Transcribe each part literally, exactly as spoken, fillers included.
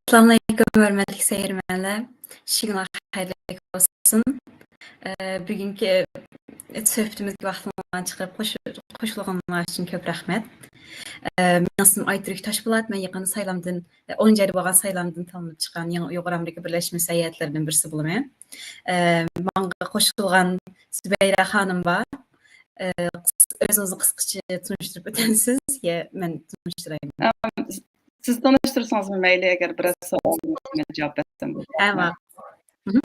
ئەسسالامۇئەلەيكۇم، ھۆرمەتلىك سەيرمەنلەر. چۈشىڭىز خەيرلىك بولسۇن. ئە، بۈگۈنكى سۆھبىتىمىزگە ۋاقتىڭلارنى چىقىرىپ قوش-، قوشۇلغىنىڭلار ئۈچۈن كۆپ رەھمەت. ئە، مېنىڭ ئىسمىم ئايتۈرك تاشپولات. مەن يېقىندا سايلامدىن، ئونىنچى ئايدا بولغان سايلامدىن تاللىنىپ چىققان يېڭى ئۇيغۇر ئامېرىكا بىرلەشمىسى ھەيئەتلىرىدىن بىرسى بولىمەن. ئە، ماڭا قوشۇلغان زۇبەيرە خانىم بار. ئە، قىس-، ئۆزىڭىزنى قىسقىچە تونۇشتۇرۇپ ئۆتەمسىز يا مەن تونۇشتۇرايمەن؟ ئەم، سىز تونۇشتۇرسىڭىزمۇ مەيلى، ئەگەر بىرەر سوئالغا مەن جاۋاب بەرسەم بولىدۇ. ھە، ماقۇل. مھم.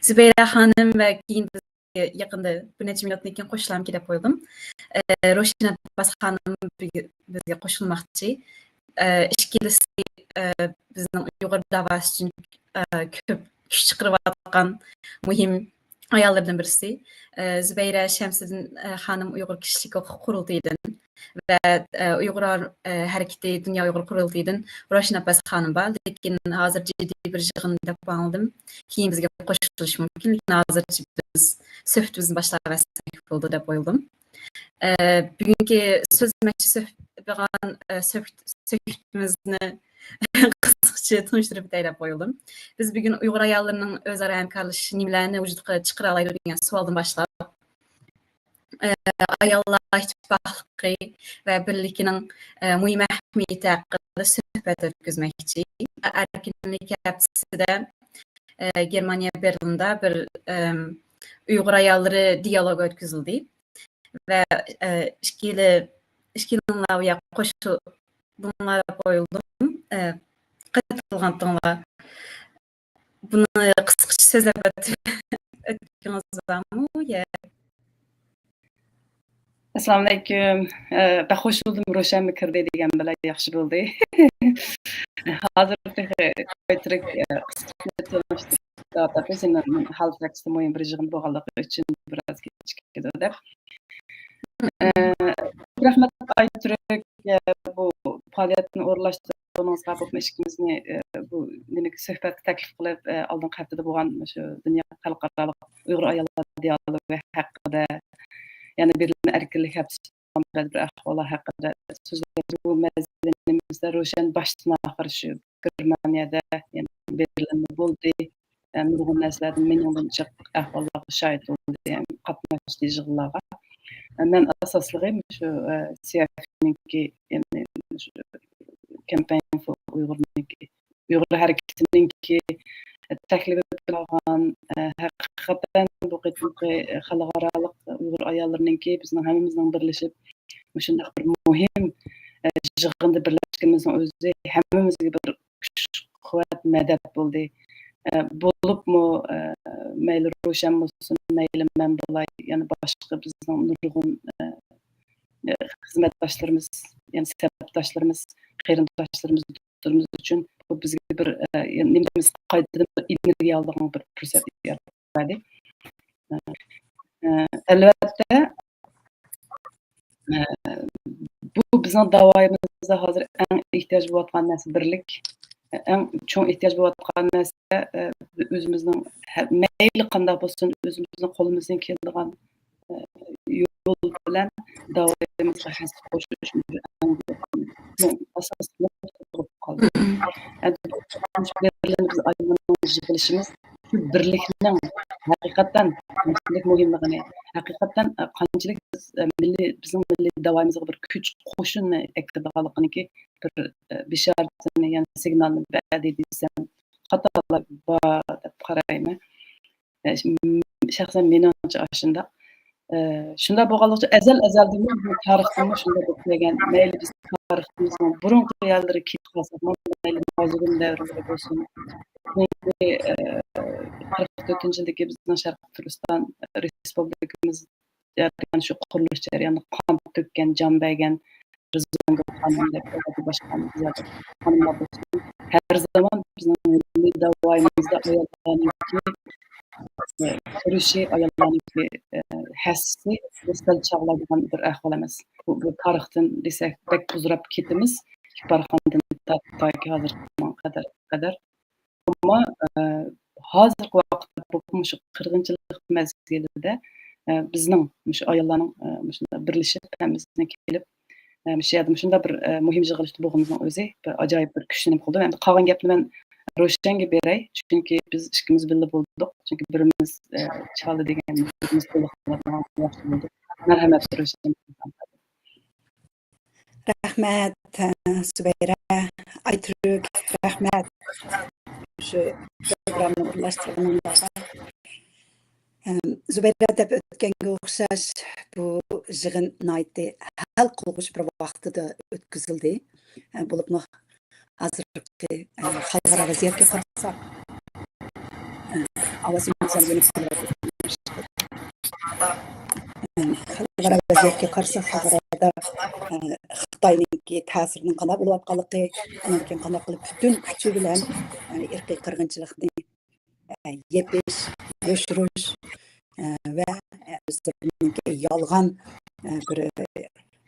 زۇبەيرە خانىم ۋە كېيىن بىز يېقىندا بىر نەچچە مىنۇتتىن كېيىن قوشۇلامكى دەپ ئويلىدىم. ئە، روشەن ئابباس خانىم بىزگە، بىزگە قوشۇلماقچى. ئە، ئىككىلىسى، ئە، بىزنىڭ ئۇيغۇر داۋاسى ئۈچۈن، ئە، كۆپ كۈچ چىقىرىۋاتقان مۇھىم ئاياللىرىدىن بىرسى. ئە، زۇبەيرە شەمسىدىن، ئە، خانىم ئۇيغۇر كىشىلىك ھوقۇق قۇرۇلتىيىدىن ۋە، ئە، ئۇيغۇر، ئە، ھەرىكىتى دۇنيا ئۇيغۇر قۇرۇلتىيىدىن روشەن ئابباس خانىم بار، لېكىن ھازىر جىددىي بىر يىغىن دەپ ئاڭلىدىم. كېيىن بىزگە قوشۇلۇشى مۇمكىن، لېكىن ھازىرچە بىز سۆھبىتىمىزنى باشلاۋەرسەك بولىدۇ دەپ ئويلىدىم. ئە، بۈگۈنكى سۆزلىمەكچى سۆھ-، بولغان، ئە، سۆھ-، سۆھبىتىمىزنى قىسقىچە تونۇشتۇرۇپ ئۆتەي دەپ ئويلىدىم. بىز بۈگۈن ئۇيغۇر ئاياللىرىنىڭ ئۆزئارا ھەمكارلىشىشى نېمىلەرنى ۋۇجۇدقا چىقىرالايدۇ دېگەن سوئالدىن باشلاپ، ئاياللار ئىتتىپاقلىقى ۋە بىرلىكىنىڭ، ئە، مۇھىم ئەھمىيىتى ھەققىدە سۆھبەت ئۆتكۈزمەكچى. ئەركىنلىك ھەپتىسىدە، ئە، گېرمانىيە بېرلىندا بىر، ئەم، ئۇيغۇر ئاياللىرى دىيالوگى ئۆتكۈزۈلدى. ۋە، ئە، ئىككىلى-، ئىككىلىڭلار بۇ يەرگە قوشۇلدۇڭلار دەپ ئويلىدىم. ئە، قېتىلغانتىڭلار. بۇنى قىسقىچە سۆزلەپ ئۆتكىڭىز بارمۇ؟ يا. ئەسسالامۇئەلەيكۇم. ئە، بەك خوش بولدۇم، روشەنمۇ كىردى دېگەن بىلەن ياخشى بولدى. ھازىر تېخى ئايترىك، ئە، قىسقىچە تونۇشتۇرۇپ، ھالبۇكى سېنىڭ ھالفەكسىدە مۇھىم بىر يىغىن بولغانلىقى ئۈچۈن بىراز كېچىكىدۇ دەپ. ئە، رەھمەت ئايترىك، ئە، بۇ پائالىيەتنى ئورۇنلاشتۇرغىنىڭىزغا، بولۇپمۇ ئىككىمىزنى، ئە، بۇ نېمىگە سۆھبەتكە تەكلىپ قىلىپ، ئە، ئالدىنقى ھەپتىدە بولغان شۇ دۇنيا خەلقئارالىق ئۇيغۇر ئاياللار دىيالوگى ھەققىدە، يەنى بېرلىن ئەركىنلىك ھەپتىسى بىر ئەھۋاللار ھەققىدە سۆزلەپ، بۇ مەزگىلىمىزدە روشەن باشتىن ئاخىر شۇ گېرمانىيەدە، يەنى بېرلىندا بولدى. ئە، نۇرغۇن نەرسىلەردىن مىنىڭدىن جىق ئەھۋاللارغا شاھىت بولدى، ھەم قاتناشتى يىغىنلارغا. ئە، مەن ئاساسلىقى شۇ، ئە، سىيەفنىڭكى، يەنى شۇ كامپەين فور ئۇيغۇرنىڭكى، ئۇيغۇر ھەرىكىتىنىڭكى تەكلىپ قىلغان، ئە، ھەقىقەتەن بۇ قېتىمقى خەلقئارالىق ئۇيغۇر ئاياللىرىنىڭكى بىزنىڭ ھەممىمىزنىڭ بىرلىشىپ مۇشۇنداق بىر مۇھىم، ئە، يىغىندا بىرلەشكىنىمىزنىڭ ئۆزى ھەممىمىزگە بىر كۈچ، قۇۋۋەت، مەدەت بولدى. ئە، بولۇپمۇ، ئە، مەيلى روشەن بولسۇن، مەيلى مەن بولاي، يەنە باشقا بىزنىڭ نۇرغۇن، ئە، خىزمەتداشلىرىمىز، يەنى سەپداشلىرىمىز، قېرىنداشلىرىمىز، دوستلىرىمىز ئۈچۈن بۇ بىزگە بىر، ئە، نېمە دەيمىز، قايتىدىن بىر ئېنېرگىيە ئالىدىغان بىر پۇرسەت يارىتىپ بەردى. ئە، ئە، ئەلۋەتتە، ئە، بۇ بىزنىڭ داۋايىمىزدا ھازىر ئەڭ ئېھتىياج بولۇۋاتقان نەرسە بىرلىك. ئەڭ چوڭ ئېھتىياج بولۇۋاتقان نەرسە، ئە، ئۆزىمىزنىڭ ھە-، مەيلى قانداق بولسۇن، ئۆزىمىزنىڭ قولىمىزدىن كېلىدىغان، ئە، يول بىلەن داۋايىمىزغا ھەسسە قوشۇش ئەڭ ئاساسلىق نۇقتا بولۇپ قالدى. ئەمدى بۇ بىرلىكنى بىز ئايرىمىنىڭ يىغىلىشىمىز شۇ بىرلىكنىڭ ھەقىقەتەن قانچىلىك مۇھىملىقىنى، ھەقىقەتەن، ئە، قانچىلىك بىز، ئە، مىللىي، بىزنىڭ مىللىي داۋايىمىزغا بىر كۈچ قوشۇننى ئەكىرىدىغانلىقىنىڭكى بىر، ئە، بېشارىتىنى، يەنى سىگنالنى بەردى دېسەم خاتالىق بار دەپ قارايمەن. ئە، ش-، م-، شەخسەن مېنىڭچە ئاشۇنداق. ئە، شۇنداق بولغانلىقىچە ئەزەل-ئەزەلدىنمۇ بۇ تارىختىنمۇ شۇنداق بولۇپ كەلگەن. مەيلى بىز تارىخىمىزنىڭ بۇرۇنقى يەرلىرى كېلىپ قالساقمۇ، مەيلى مازغۇن دەۋرلىرى بولسۇن. بۇرۇنقى، ئە، قىرىق تۆتىنچى يىلدىكى بىزنىڭ شەرقىي تۈركىستان رېسپۇبلىكىمىز جەريان، شۇ قۇرۇلۇش جەريانىدا قان تۆككەن، جان بەرگەن رىزۋانگۈل خانىم دەپ باشقا خانىملار بولسۇن، ھەر زامان بىزنىڭ مىللىي داۋايىمىزدا ئاياللارنىڭكى، ئە، كۈرىشى، ئاياللارنىڭكى، ئە، ھەسسىسى سەل چاغلايدىغان بىر ئەھۋال ئەمەس. بۇ، بۇ تارىختىن دېسەك بەك بۇزراپ كېتىمىز. بارخاندىن تارتىپ تاكى ھازىرغا قەدەر، قەدەر. ئەمما، ئە، ھازىرقى ۋاقىتتا بولۇپمۇ مۇشۇ قىرغىنچىلىق مەزگىلىدە، ئە، بىزنىڭ مۇشۇ ئاياللارنىڭ، ئە، مۇشۇنداق بىرلىشىپ ھەممىسىنى كېلىپ، ئە، مۇشۇ يەردە مۇشۇنداق بىر، ئە، مۇھىم يىغىلىشتا بولغىنىمىزنىڭ ئۆزى بىر ئاجايىپ بىر كۈچنى نېمە قىلدى. ئەمدى قالغان گەپنى مەن روشەنگە بېرەي، چۈنكى بىز ئىككىمىز بىللە بولدۇق. چۈنكى بىرىمىز، ئە، چالدى دېگەن، بىرىمىز قوللىق قۇۋۋەتلىگەن ياخشى بولدى. مەرھەمەت، روشەن. رەھمەت، ئە، زۇبەيرە، ئايتۈرك، رەھمەت. شۇ پروگراممىنى ئورۇنلاشتۇرغىنىڭلارغا. ئەم، زۇبەيرە دەپ ئۆتكەنگە ئوخشاش، بۇ يىغىن ناھايىتى ھەل قىلغۇچ بىر ۋاقتىدا ئۆتكۈزۈلدى. ئە، بولۇپمۇ ھازىرقى، ئە، خەلقئارا ۋەزىيەتكە قارىساق، ئە، ئاۋازىمىز ھەم يەنە خەلقئارا ۋەزىيەتكە قارىساق، خەلقئارادا، ئە، خىتاينىڭكى تەسىرىنىڭ قانداق بولۇۋاتقانلىقى، ئاندىن كېيىن قانداق قىلىپ پۈتۈن كۈچى بىلەن، ئە، ئىرقىي قىرغىنچىلىقنى، ئە، يېپىش، يوشۇرۇش، ئە، ۋە، ئە، ئۆزلىرىنىڭكى يالغان، ئە، بىر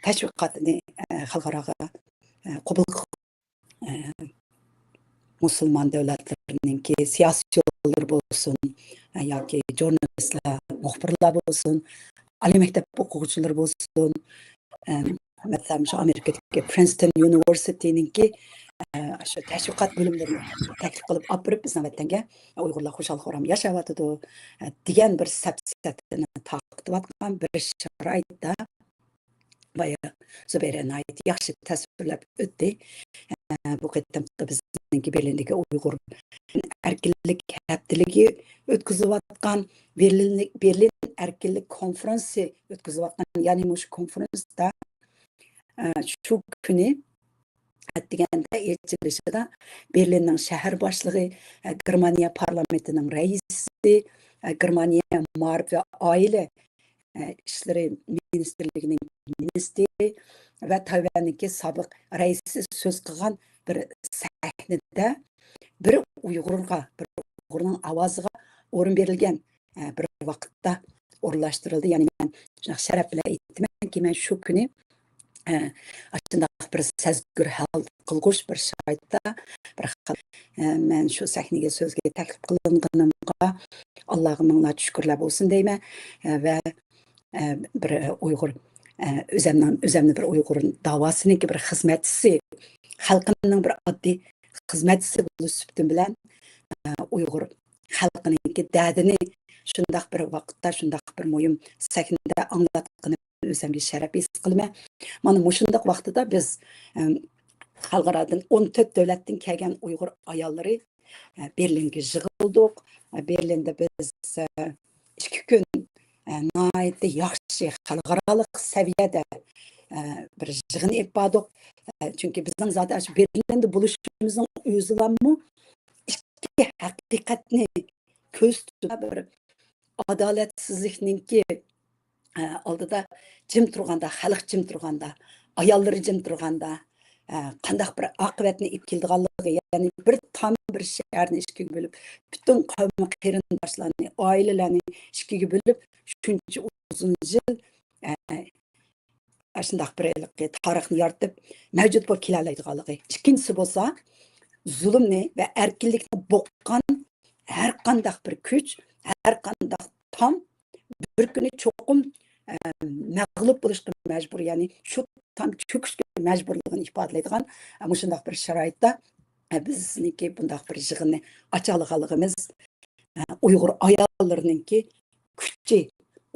تەشۋىقاتنى، ئە، خەلقئاراغا، ئە، قوبۇل قىلىپ، ئە، مۇسۇلمان دۆلەتلىرىنىڭكى سىياسىيونلىرى بولسۇن، ئە، ياكى ژۇرنالىستلار، مۇخبىرلار بولسۇن، ئالىي مەكتەپ ئوقۇغۇچىلىرى بولسۇن، ئە، مەسىلەن، شۇ ئامېرىكىدىكى پرىنستون يۇنىۋېرسىتېتىنىڭكى، ئە، شۇ تەشۋىقات بۆلۈملىرىنى تەكلىپ قىلىپ ئاپىرىپ، بىزنىڭ ۋەتەنگە ئۇيغۇرلار خۇشال-خۇرام ياشاۋاتىدۇ، ئە، دېگەن بىر سەپسەتىنى تارقىتىۋاتقان بىر شارائىتتا، بايا زۇبەيرە ناھايىتى ياخشى تەسۋىرلەپ ئۆتتى. ئە، بۇ قېتىمقى بىزنىڭكى بېرلىندىكى ئۇيغۇر ئەركىنلىك ھەپتىلىكى ئۆتكۈزۈۋاتقان، بېرلىن، بېرلىن ئەركىنلىك كونفرانسى ئۆتكۈزۈۋاتقان، يەنى مۇشۇ كونفرانستا، ئە، شۇ كۈنى ئەتىگەندە ئېچىلىشىدا بېرلىننىڭ شەھەر باشلىقى، ئە، گېرمانىيە پارلامېنتىنىڭ رەئىسى، ئە، گېرمانىيە مائارىپ ۋە ئائىلە، ئە، ئىشلىرى مىنىستىرلىكىنىڭ مىنىستىرى ۋە تايۋەننىڭكى سابىق رەئىسى سۆز قىلغان بىر سەھنىدە بىر ئۇيغۇرغا، بىر ئۇيغۇرنىڭ ئاۋازىغا ئورۇن بېرىلگەن، ئە، بىر ۋاقىتتا ئورۇنلاشتۇرۇلدى. يەنى مەن شۇنداق شەرەپ بىلەن ئېيتىمەنكى، مەن شۇ كۈنى، ئە، ئاشۇنداق بىر سەزگۈر ھال قىلغۇچ بىر شارائىتتا، بىر خىل، ئە، مەن شۇ سەھنىگە سۆزگە تەكلىپ قىلىنغىنىمغا ئاللاغا مىڭلاچە شۈكۈرلەر بولسۇن دەيمەن. ئە، ۋە، ئە، بىر ئۇيغۇر، ئە، ئۆزەمنىڭ، ئۆزەمنى بىر ئۇيغۇر داۋاسىنىڭكى بىر خىزمەتچىسى، خەلقىمنىڭ بىر ئاددىي خىزمەتچىسى بولۇش سۈپىتىم بىلەن، ئە، ئۇيغۇر خەلقىنىڭكى دەردىنى شۇنداق بىر ۋاقىتتا، شۇنداق بىر مۇھىم سەھنىدە ئاڭلاتقىنىم ئۆزۈمگە شەرەپ ھېس قىلىمەن. مانا مۇشۇنداق ۋاقتىدا بىز، ئەم، خەلقئارادىن ئون تۆت دۆلەتتىن كەلگەن ئۇيغۇر ئاياللىرى، ئە، بېرلىنگە يىغىلدۇق. ئە، بېرلىندا بىز، ئە، ئىككى كۈن، ئە، ناھايىتى ياخشى خەلقئارالىق سەۋىيەدە، ئە، بىر يىغىن ئېلىپ باردۇق. ئە، چۈنكى بىزنىڭ زادى ئاشۇ بېرلىندا بولۇشىمىزنىڭ ئۆزىلاممۇ ئىككى ھەقىقەتنى كۆرسىتىدۇ. بىر ئادالەتسىزلىكنىڭكى، ئە، ئالدىدا جىم تۇرغاندا، خەلق جىم تۇرغاندا، ئاياللىرى جىم تۇرغاندا، ئە، قانداق بىر ئاقىۋەتنى ئېلىپ كېلىدىغانلىقى، يەنى بىر تام بىر شەھەرنى ئىككىگە بۆلۈپ، پۈتۈن قەۋم قېرىنداشلارنى، ئائىلىلەرنى ئىككىگە بۆلۈپ، شۇنچە ئۇزۇن يىل، ئە، ئاشۇنداق بىر ھېلىقى تارىخنى يارىتىپ، مەۋجۇت بولۇپ كېلەلەيدىغانلىقى. ئىككىنچىسى بولسا، زۇلۇمنى ۋە ئەركىنلىكنى بوغقان ھەر قانداق بىر كۈچ، ھەر قانداق تام بىر كۈنى چوقۇم، ئە، مەغلۇپ بولۇشقا مەجبۇر، يەنى شۇ تام چۆكۈشكە مەجبۇرلۇقىنى ئىپادىلەيدىغان، ئە، مۇشۇنداق بىر شارائىتتا، ئە، بىزنىڭكى بۇنداق بىر يىغىننى ئاچالىغانلىقىمىز، ئە، ئۇيغۇر ئاياللىرىنىڭكى كۈچى،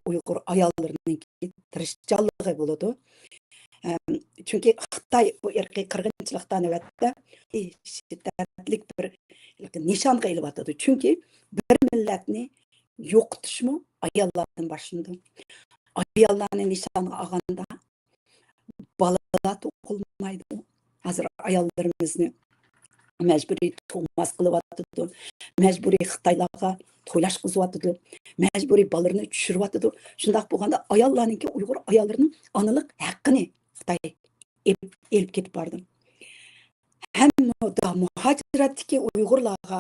ئۇيغۇر ئاياللىرىنىڭكى تىرىشچانلىقى بولىدۇ. ئەم، چۈنكى خىتاي بۇ ئىرقىي قىرغىنچىلىقتا نۆۋەتتە شىددەتلىك بىر نىشانغا ئېلىۋاتىدۇ. چۈنكى بىر مىللەتنى يوقىتىشمۇ ئاياللاردىن باشلىنىدۇ. ئاياللارنى نىشانغا ئالغاندا بالىلار تۇغۇلمايدۇ. ھازىر ئاياللىرىمىزنى مەجبۇرىي تۇغماس قىلىۋاتىدۇ. مەجبۇرىي خىتايلارغا تويلاشقۇزۇۋاتىدۇ. مەجبۇرىي بالىلىرىنى چۈشۈرۈۋاتىدۇ. شۇنداق بولغاندا ئاياللارنىڭكى، ئۇيغۇر ئاياللىرىنىڭ ئانىلىق ھەققىنى خىتاي ئېلىپ، ئېلىپ كېتىپ بارىدۇ. ھەم مۇ-، دا-، مۇھاجىرەتتىكى ئۇيغۇرلارغا،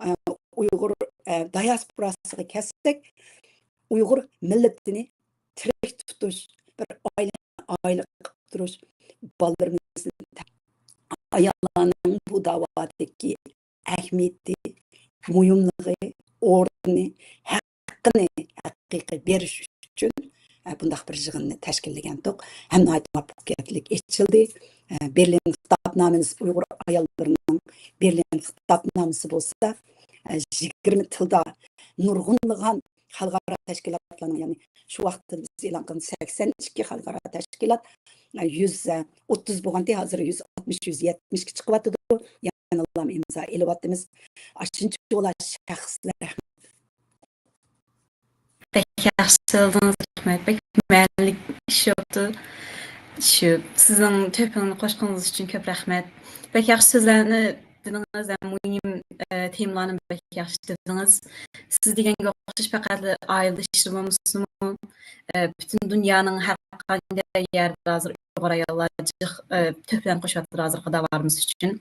ئە، ئۇيغۇر، ئە، دىياسپوراسىغا كەلسەك، ئۇيغۇر مىللىتىنى تىرىك تۇتۇش، بىر ئائىلىنى ئائىلە قىلىپ تۇرۇش، بالىلىرىمىزنى، ئاياللارنىڭ بۇ داۋادىكى ئەھمىيىتى، مۇھىملىقى، ئورنى، ھەققىنى ھەقىقىي بېرىش ئۈچۈن، ئە، بۇنداق بىر يىغىننى تەشكىللىگەنتۇق. ھەم ناھايىتى مۇۋەپپەقىيەتلىك ئېچىلدى. ئە، بېرلىن خىتابنامىمىز، ئۇيغۇر ئاياللىرىنىڭ بېرلىن خىتابنامىسى بولسا، ئە، يىگىرمە تىلدا نۇرغۇنلىغان خەلقئارا تەشكىلاتلارنىڭ، يەنى شۇ ۋاقىتتا بىز ئېلان قىلغان سەكسەن ئىككى خەلقئارا تەشكىلات، ئە، يۈز ئوتتۇز بولغانتى، ھازىر يۈز ئاتمىش، يۈز يەتمىشكە چىقىۋاتىدۇ. يەنىلا ئىمزا ئېلىۋاتىمىز. ئاشۇنچە بولا شەخسلەر. بەك ياخشى سۆزلىدىڭىز، رەھمەت. بەك مەنىلىك ئىش بوپتۇ. شۇ سىزنىڭ تۆھپىڭىزنى قوشقىنىڭىز ئۈچۈن كۆپ رەھمەت. بەك ياخشى سۆزلەرنى دېدىڭىز ھەم مۇھىم، ئە، تېمىلارنى بەك ياخشى دېدىڭىز. سىز دېگەنگە ئوخشاش پەقەتلا ئائىلىدە ئىشلار بولمىسىمۇ، ئە، پۈتۈن دۇنيانىڭ ھەر قانداق يەردە ھازىر ئۇيغۇر ئاياللار جىق، ئە، تۆھپە بىلەن قوشۇۋاتىدۇ ھازىرقى داۋامىز ئۈچۈن.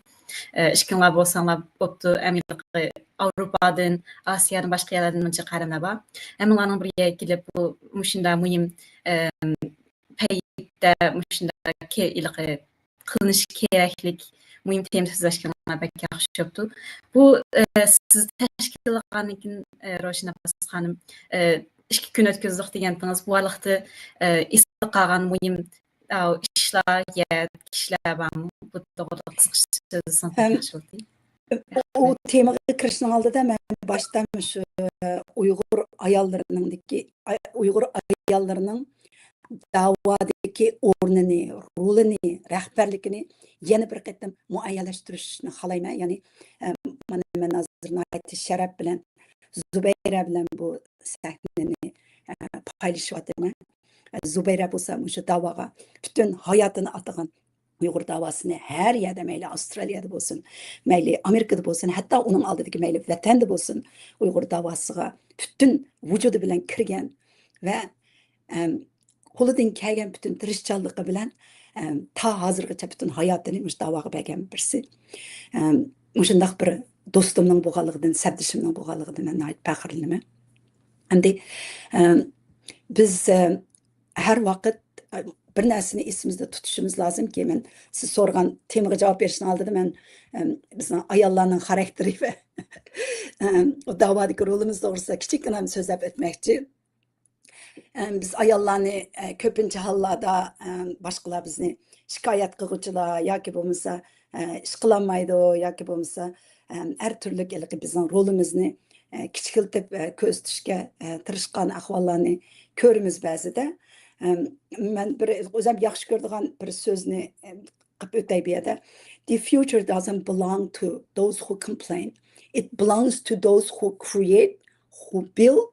ئە، ئىككىڭلار بولساڭلار بوپتۇ، ئەمدى ئاۋروپادىن، ئاسىيادىن، باشقا يەرلەردىن مۇنچە قەرەنلەر بار. ھەممىڭلارنىڭ بىر يەرگە كېلىپ، بۇ مۇشۇنداق مۇھىم، ئە، پەيتتە مۇشۇنداق كې-، ھېلىقى قىلىنىشى كېرەكلىك مۇھىم تېما سۆزلەشكىنىڭلار بەك ياخشى بوپتۇ. بۇ، ئە، سىز تەشكىللىغاندىن كېيىن، ئە، روشەن ئابباس خانىم، ئە، ئىككى كۈن ئۆتكۈزدۇق دېگەنتىڭىز، بۇ ھالقىتى، ئە، ئېسىدە قالغان مۇھىم، ئە، ئىشلار يا كىشىلەر بارمۇ؟ بۇ توغرىلىق قىسقىچە سۆزلىسىڭىز بەك ياخشى بولاتتى. ئۇ تېمىغا كىرىشنىڭ ئالدىدا مەن باشتا مۇشۇ ئۇيغۇر ئاياللىرىنىڭدىكى، ئۇيغۇر ئاياللىرىنىڭ داۋادىكى ئورنىنى، رولىنى، رەھبەرلىكىنى يەنە بىر قېتىم مۇئەييەنلەشتۈرۈشنى خالايمەن. يەنى، ئە، مانا مەن ھازىر ناھايىتى شەرەپ بىلەن زۇبەيرە بىلەن بۇ سەھنىنى، ئە، پايلىشىۋاتىمەن. زۇبەيرە بولسا مۇشۇ داۋاغا پۈتۈن ھاياتىنى ئاتىغان، ئۇيغۇر داۋاسىنى ھەر يەردە، مەيلى ئاۋسترالىيەدە بولسۇن، مەيلى ئامېرىكىدا بولسۇن، ھەتتا ئۇنىڭ ئالدىدىكى مەيلى ۋەتەندە بولسۇن، ئۇيغۇر داۋاسىغا پۈتۈن ۋۇجۇدى بىلەن كىرگەن ۋە، ئەم، قولىدىن كەلگەن پۈتۈن تىرىشچانلىقى بىلەن، ئەم، تا ھازىرغىچە پۈتۈن ھاياتىنى مۇشۇ داۋاغا بەرگەن بىرسى. ئەم، مۇشۇنداق بىر دوستۇمنىڭ بولغانلىقىدىن، سەپدىشىمنىڭ بولغانلىقىدىن مەن ناھايىتى پەخىرلىنىمەن. ئەمدى، ئەم، بىز، ئەم، ھەر ۋاقىت، ئە، بىر نەرسىنى ئېسىمىزدە تۇتۇشىمىز لازىمكى، مەن سىز سورىغان تېمىغا جاۋاب بېرىشنىڭ ئالدىدا مەن، ئەم، بىزنىڭ ئاياللارنىڭ خاراكتېرى ۋە، ئەم، داۋادىكى رولىمىز توغرىسىدا كىچىككىنە سۆزلەپ ئۆتمەكچى. ئەم، بىز ئاياللارنى، ئە، كۆپىنچە ھاللاردا، ئەم، باشقىلار بىزنى شىكايەت قىلغۇچىلار ياكى بولمىسا، ئە، ئىش قىلالمايدۇ ياكى بولمىسا، ئەم، ھەر تۈرلۈك ھېلىقى بىزنىڭ رولىمىزنى، ئە، كىچىكلىتىپ، ئە، كۆرسىتىشكە، ئە، تىرىشقان ئەھۋاللارنى كۆرىمىز بەزىدە. ئەم، مەن بىر ئۆزۈم ياخشى كۆرىدىغان بىر سۆزنى، ئە، قىلىپ ئۆتەي بۇ يەردە. The future doesn't belong to those who complain. It belongs to those who create, who build,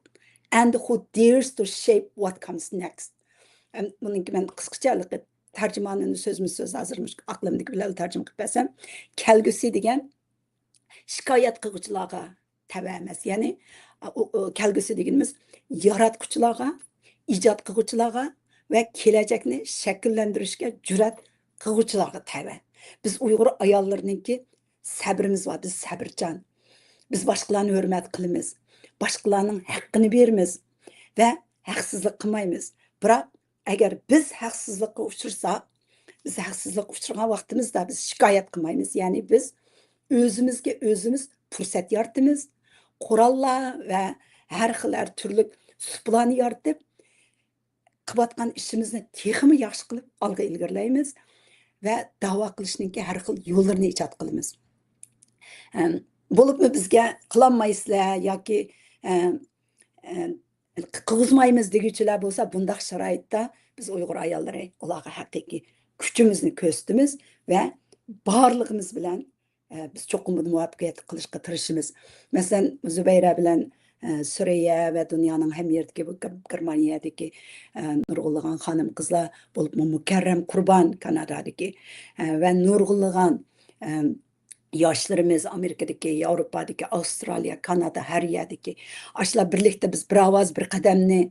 and who dares to shape what comes next. ئەم، بۇنىڭكى مەن قىسقىچە ھېلىقى تەرجىمانىنى سۆزمۇ سۆز ھازىر مۇشۇ ئەقلىمدىكى بىلەن تەرجىمە قىلىپ بەرسەم، كەلگۈسى دېگەن شىكايەت قىلغۇچىلارغا تەۋە ئەمەس. يەنى، ئۇ، ئۇ، كەلگۈسى دېگىنىمىز ياراتقۇچىلارغا، ئىجاد قىلغۇچىلارغا ۋە كېلەچەكنى شەكىللەندۈرۈشكە جۈرئەت قىلغۇچىلارغا تەۋە. بىز ئۇيغۇر ئاياللىرىنىڭكى سەبرىمىز بار، بىز سەبرچان. بىز باشقىلارنى ھۆرمەت قىلىمىز، باشقىلارنىڭ ھەققىنى بېرىمىز ۋە ھەقسىزلىق قىلمايمىز. بىراق، ئەگەر بىز ھەقسىزلىققا ئۇچرىساق، بىز ھەقسىزلىققا ئۇچرىغان ۋاقتىمىزدا بىز شىكايەت قىلمايمىز. يەنى بىز ئۆزىمىزگە ئۆزىمىز پۇرسەت يارىتىمىز، قوراللار ۋە ھەر خىل، ھەر تۈرلۈك سۇپىلارنى يارىتىپ، قىلىۋاتقان ئىشىمىزنى تېخىمۇ ياخشى قىلىپ ئالغا ئىلگىرىلەيمىز ۋە داۋا قىلىشنىڭكى ھەر خىل يوللىرىنى ئىجاد قىلىمىز. ئەم، بولۇپمۇ بىزگە قىلالمايسىلەر ياكى، ئەم، ئەم، قىلغۇزمايمىز دېگۈچىلەر بولسا، بۇنداق شارائىتتا بىز ئۇيغۇر ئاياللىرى ئۇلارغا ھەقىقىي كۈچىمىزنى كۆرسىتىمىز ۋە بارلىقىمىز بىلەن، ئە، بىز چوقۇم بۇنى مۇۋەپپەقىيەتلىك قىلىشقا تىرىشىمىز. مەسىلەن، زۇبەيرە بىلەن، ئە، سۈرەييە ۋە دۇنيانىڭ ھەممە يېرىدىكى بۇ گېر-، گېرمانىيەدىكى، ئە، نۇرغۇنلىغان خانىم-قىزلار، بولۇپمۇ مۇكەررەم قۇربان كانادادىكى، ئە، ۋە نۇرغۇنلىغان، ئە، ياشلىرىمىز ئامېرىكىدىكى، ياۋروپادىكى، ئاۋسترالىيە، كانادا، ھەر يەردىكى ئاشۇلار بىرلىكتە بىز بىر ئاۋاز، بىر قەدەمنى،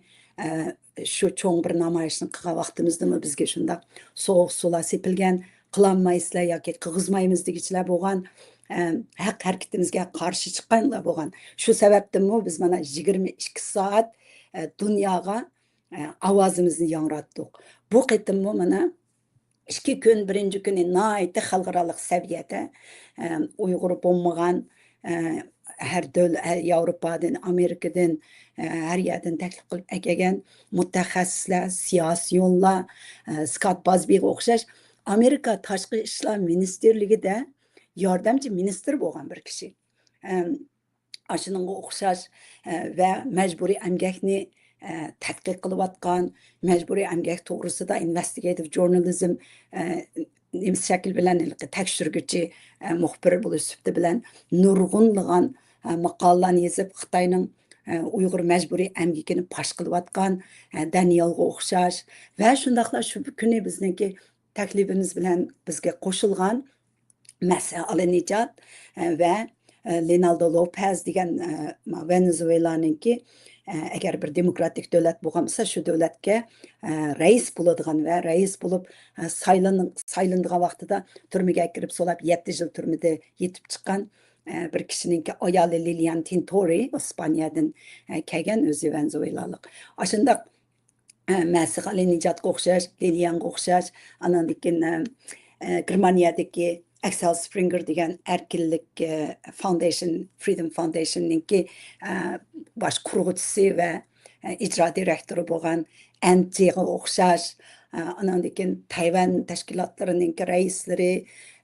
ئە، شۇ چوڭ بىر نامايىشنى قىلغان ۋاقتىمىزدىمۇ بىزگە شۇنداق سوغۇق سۇلار سېپىلگەن، قىلالمايسىلەر ياكى قىلغۇزمايمىز دېگۈچىلەر بولغان، ئە، ھەق ھەرىكىتىمىزگە قارشى چىققانلار بولغان. شۇ سەۋەبتىنمۇ بىز مانا يىگىرمە ئىككى سائەت، ئە، دۇنياغا، ئە، ئاۋازىمىزنى ياڭراتتۇق. بۇ قېتىممۇ مانا ئىككى كۈن، بىرىنچى كۈنى ناھايىتى خەلقئارالىق سەۋىيەدە، ئە، ئۇيغۇر بولمىغان، ئە، ھەر دۆل-، ھەر ياۋروپادىن، ئامېرىكىدىن، ئە، ھەر يەردىن تەكلىپ قىلىپ ئەكەلگەن مۇتەخەسسىسلەر، سىياسىيونلار، ئە، سكات بازبىغا ئوخشاش ئامېرىكا تاشقى ئىشلار مىنىستىرلىكىدە ياردەمچى مىنىستىر بولغان بىر كىشى. ئەم، ئاشۇنىڭغا ئوخشاش، ئە، ۋە مەجبۇرىي ئەمگەكنى، ئە، تەتقىق قىلىۋاتقان، مەجبۇرىي ئەمگەك توغرىسىدا ئىنۋېستىگېتىپ ژۇرنالىزم، ئە، نېمىسى شەكلى بىلەن ھېلىقى تەكشۈرگۈچى، ئە، مۇخبىر بولۇش سۈپىتى بىلەن نۇرغۇنلىغان، ئە، ماقالىلارنى يېزىپ، خىتاينىڭ، ئە، ئۇيغۇر مەجبۇرىي ئەمگىكىنى پاش قىلىۋاتقان، ئە، دانىيالغا ئوخشاش ۋە شۇنداقلا شۇ كۈنى بىزنىڭكى تەكلىپىمىز بىلەن بىزگە قوشۇلغان مەسىھ ئالىنىجات، ئە، ۋە، ئە، لېنالدو لوپېز دېگەن، ئە، ۋېنېزۇېلانىڭكى، ئە، ئەگەر بىر دېموكراتىك دۆلەت بولغان بولسا، شۇ دۆلەتكە، ئە، رەئىس بولىدىغان ۋە رەئىس بولۇپ، ئە، سايلان-، سايلىنىدىغان ۋاقتىدا تۈرمىگە كىرىپ سولاپ، يەتتە يىل تۈرمىدە يېتىپ چىققان، ئە، بىر كىشىنىڭكى ئايالى لىليان تىنتورى، ئىسپانىيەدىن، ئە، كەلگەن، ئۆزى ۋېنېزۇېلالىق. ئاشۇنداق ئە، مەسىخ ئالىنىجاتقا ئوخشاش، لىليانغا ئوخشاش، ئاناندىن كېيىن، ئە، ئە، گېرمانىيەدىكى ئەكسەل سپرىنگېر دېگەن ئەركىنلىك، ئە، فاوندېيشن، فرىدوم فاوندېيشننىڭكى، ئە، باش قۇرغۇچىسى ۋە، ئە، ئىجرا دىرېكتورى بولغان ئەنتىغا ئوخشاش، ئە، ئاناندىن كېيىن تەيۋەن تەشكىلاتلىرىنىڭكى رەئىسلىرى،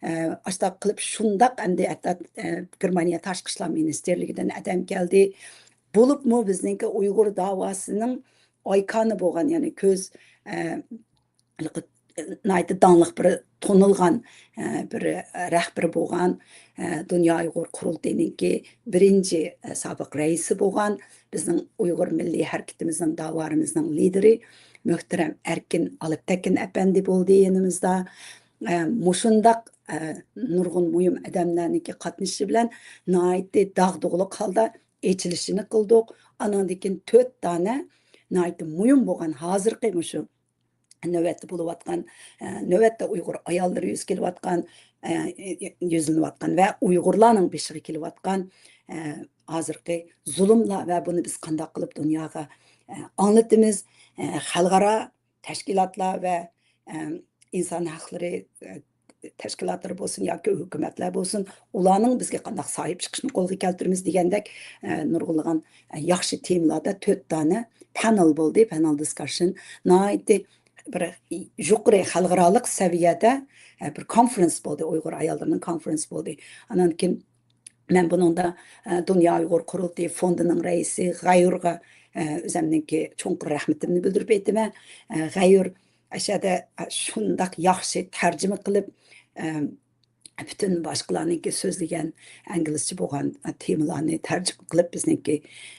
ئە، ئاشۇنداق قىلىپ شۇنداق ئەمدى ھەتتا، ئە، گېرمانىيە تاشقى ئىشلار مىنىستىرلىكىدىن ئادەم كەلدى. بولۇپمۇ بىزنىڭكى ئۇيغۇر داۋاسىنىڭ ئايكانى بولغان، يەنى كۆز، ئە، ناھايىتى داڭلىق بىر، تونۇلغان، ئە، بىر رەھبىرى بولغان، ئە، دۇنيا ئۇيغۇر قۇرۇلتىيىنىڭكى بىرىنچى، ئە، سابىق رەئىسى بولغان، بىزنىڭ ئۇيغۇر مىللىي ھەرىكىتىمىزنىڭ، داۋالىرىمىزنىڭ لىدىرى مۆھتەرەم ئەركىن ئالپتەكىن ئەپەندى بولدى يېنىمىزدا. ئە، مۇشۇنداق، ئە، نۇرغۇن مۇھىم ئادەملەرنىڭكى قاتنىشىشى بىلەن ناھايىتى داغدۇغىلىق ھالدا ئېچىلىشىنى قىلدۇق. ئانىڭدىن كېيىن تۆت دانە ناھايىتى مۇھىم بولغان ھازىرقى مۇشۇ نۆۋەتتە بولۇۋاتقان، ئە، نۆۋەتتە ئۇيغۇر ئاياللىرى يۈز كېلىۋاتقان، ئە، يۈزلىنىۋاتقان ۋە ئۇيغۇرلارنىڭ بېشىغا كېلىۋاتقان، ئە، ھازىرقى زۇلۇملار ۋە بۇنى بىز قانداق قىلىپ دۇنياغا، ئە، ئاڭلىتىمىز، ئە، خەلقئارا تەشكىلاتلار ۋە، ئە، ئىنسان ھەقلىرى، ئە، تەشكىلاتلىرى بولسۇن ياكى ھۆكۈمەتلەر بولسۇن، ئۇلارنىڭ بىزگە قانداق ساھىب چىقىشىنى قولغا كەلتۈرىمىز دېگەندەك، ئە، نۇرغۇنلىغان، ئە، ياخشى تېمىلاردا تۆت دانە پانېل بولدى، پانېل دىسكاشن. ناھايىتى بىر يۇقىرى خەلقئارالىق سەۋىيەدە، ئە، بىر كونفرېنس بولدى، ئۇيغۇر ئاياللىرىنىڭ كونفرېنس بولدى. ئانان كېيىن مەن بۇنىڭدا، ئە، دۇنيا ئۇيغۇر قۇرۇلتىيى فوندىنىڭ رەئىسى غەيۇرغا، ئە، ئۆزەمنىڭكى چوڭقۇر رەھمىتىمنى بىلدۈرۈپ ئېيتىمەن. ئە، غەيۇر ئەشەدە، ئە، شۇنداق ياخشى تەرجىمە قىلىپ، ئە، پۈتۈن باشقىلارنىڭكى سۆزلىگەن ئىنگلىزچە بولغان، ئە، تېمىلارنى تەرجىمە قىلىپ بىزنىڭكى،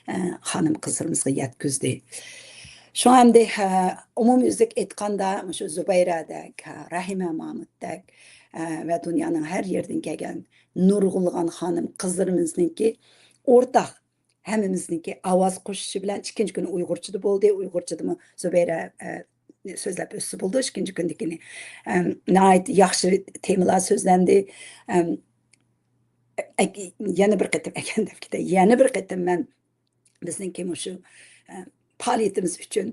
ئە، خانىم قىزلىرىمىزغا يەتكۈزدى. شۇڭا ئەمدى، ئە، ئومۇميۈزلۈك ئېيتقاندا، مۇشۇ زۇبەيرەدەك، ئە، رەھىمە مامۇتتەك، ئە، ۋە دۇنيانىڭ ھەر يېرىدىن كەلگەن نۇرغۇنلىغان خانىم قىزلىرىمىزنىڭكى ئورتاق ھەممىمىزنىڭكى ئاۋاز قوشۇشى بىلەن ئىككىنچى كۈنى ئۇيغۇرچىدا بولدى. ئۇيغۇرچىدىمۇ زۇبەيرە، ئە، سۆزلەپ ئۆتسە بولىدۇ ئىككىنچى كۈندىكىنى. ئەم، ناھايىتى ياخشى تېمىلار سۆزلەندى. ئەم، ئەك-، يەنە بىر قېتىم ئەكەندەپ كېتەي. يەنە بىر قېتىم مەن بىزنىڭكى مۇشۇ، ئە، پائالىيىتىمىز ئۈچۈن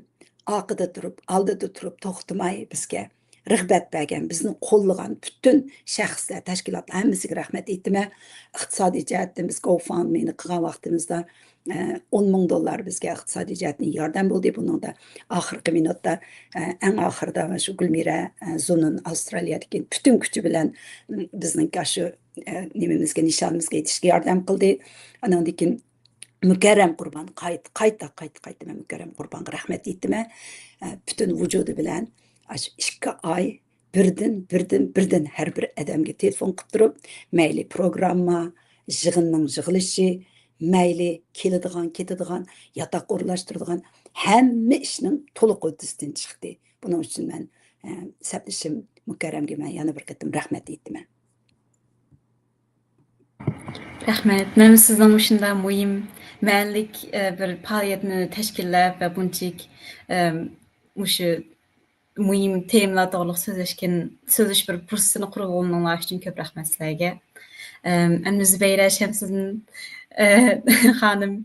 ئارقىدا تۇرۇپ، ئالدىدا تۇرۇپ توختىماي بىزگە رىغبەت بەرگەن، بىزنى قوللىغان پۈتۈن شەخسلەر، تەشكىلاتلار ھەممىسىگە رەھمەت ئېيتىمەن. ئىقتىسادىي جەھەتتىن بىز GoFundMe نى قىلغان ۋاقتىمىزدا، ئە، ئون مىڭ دوللار بىزگە ئىقتىسادىي جەھەتتىن ياردەم بولدى. بۇنىڭدا ئاخىرقى مىنۇتتا، ئە، ئەڭ ئاخىرىدا شۇ گۈلمىرە، ئە، زۇنۇن ئاۋسترالىيەدىكى پۈتۈن كۈچى بىلەن، م، بىزنىڭ شۇ، ئە، نېمىمىزگە، نىشانىمىزغا يېتىشكە ياردەم قىلدى. ئاناندىن كېيىن مۇكەررەم قۇربان، قايت-، قايتا، قايتا، قايتا مەن مۇكەررەم قۇربانغا رەھمەت ئېيتىمەن. ئە، پۈتۈن ۋۇجۇدى بىلەن ئاشۇ ئىككى ئاي بىردىن، بىردىن، بىردىن ھەر بىر ئادەمگە تېلېفون قىلىپ تۇرۇپ، مەيلى پروگرامما، يىغىننىڭ يىغىلىشى، مەيلى كېلىدىغان، كېتىدىغان، ياتاق ئورۇنلاشتۇرىدىغان ھەممە ئىشنىڭ تولۇق ھۆددىسىدىن چىقتى. بۇنىڭ ئۈچۈن مەن، ئە، سەپدىشىم مۇكەررەمگە مەن يەنە بىر قېتىم رەھمەت ئېيتىمەن. رەھمەت. مەن سىزنىڭ مۇشۇنداق مۇھىم مەنىلىك، ئە، بىر پائالىيەتنى تەشكىللەپ ۋە بۇنچىلىك، ئە، مۇشۇ مۇھىم تېمىلار توغرىلىق سۆزلەشكەن، سۆزلىشىش بىر پۇرسىتىنى قۇرغىنىڭلار ئۈچۈن كۆپ رەھمەت سىلەرگە. ئەم، ئەمدى زۇبەيرە شەمسىدىن، ئە، خانىم،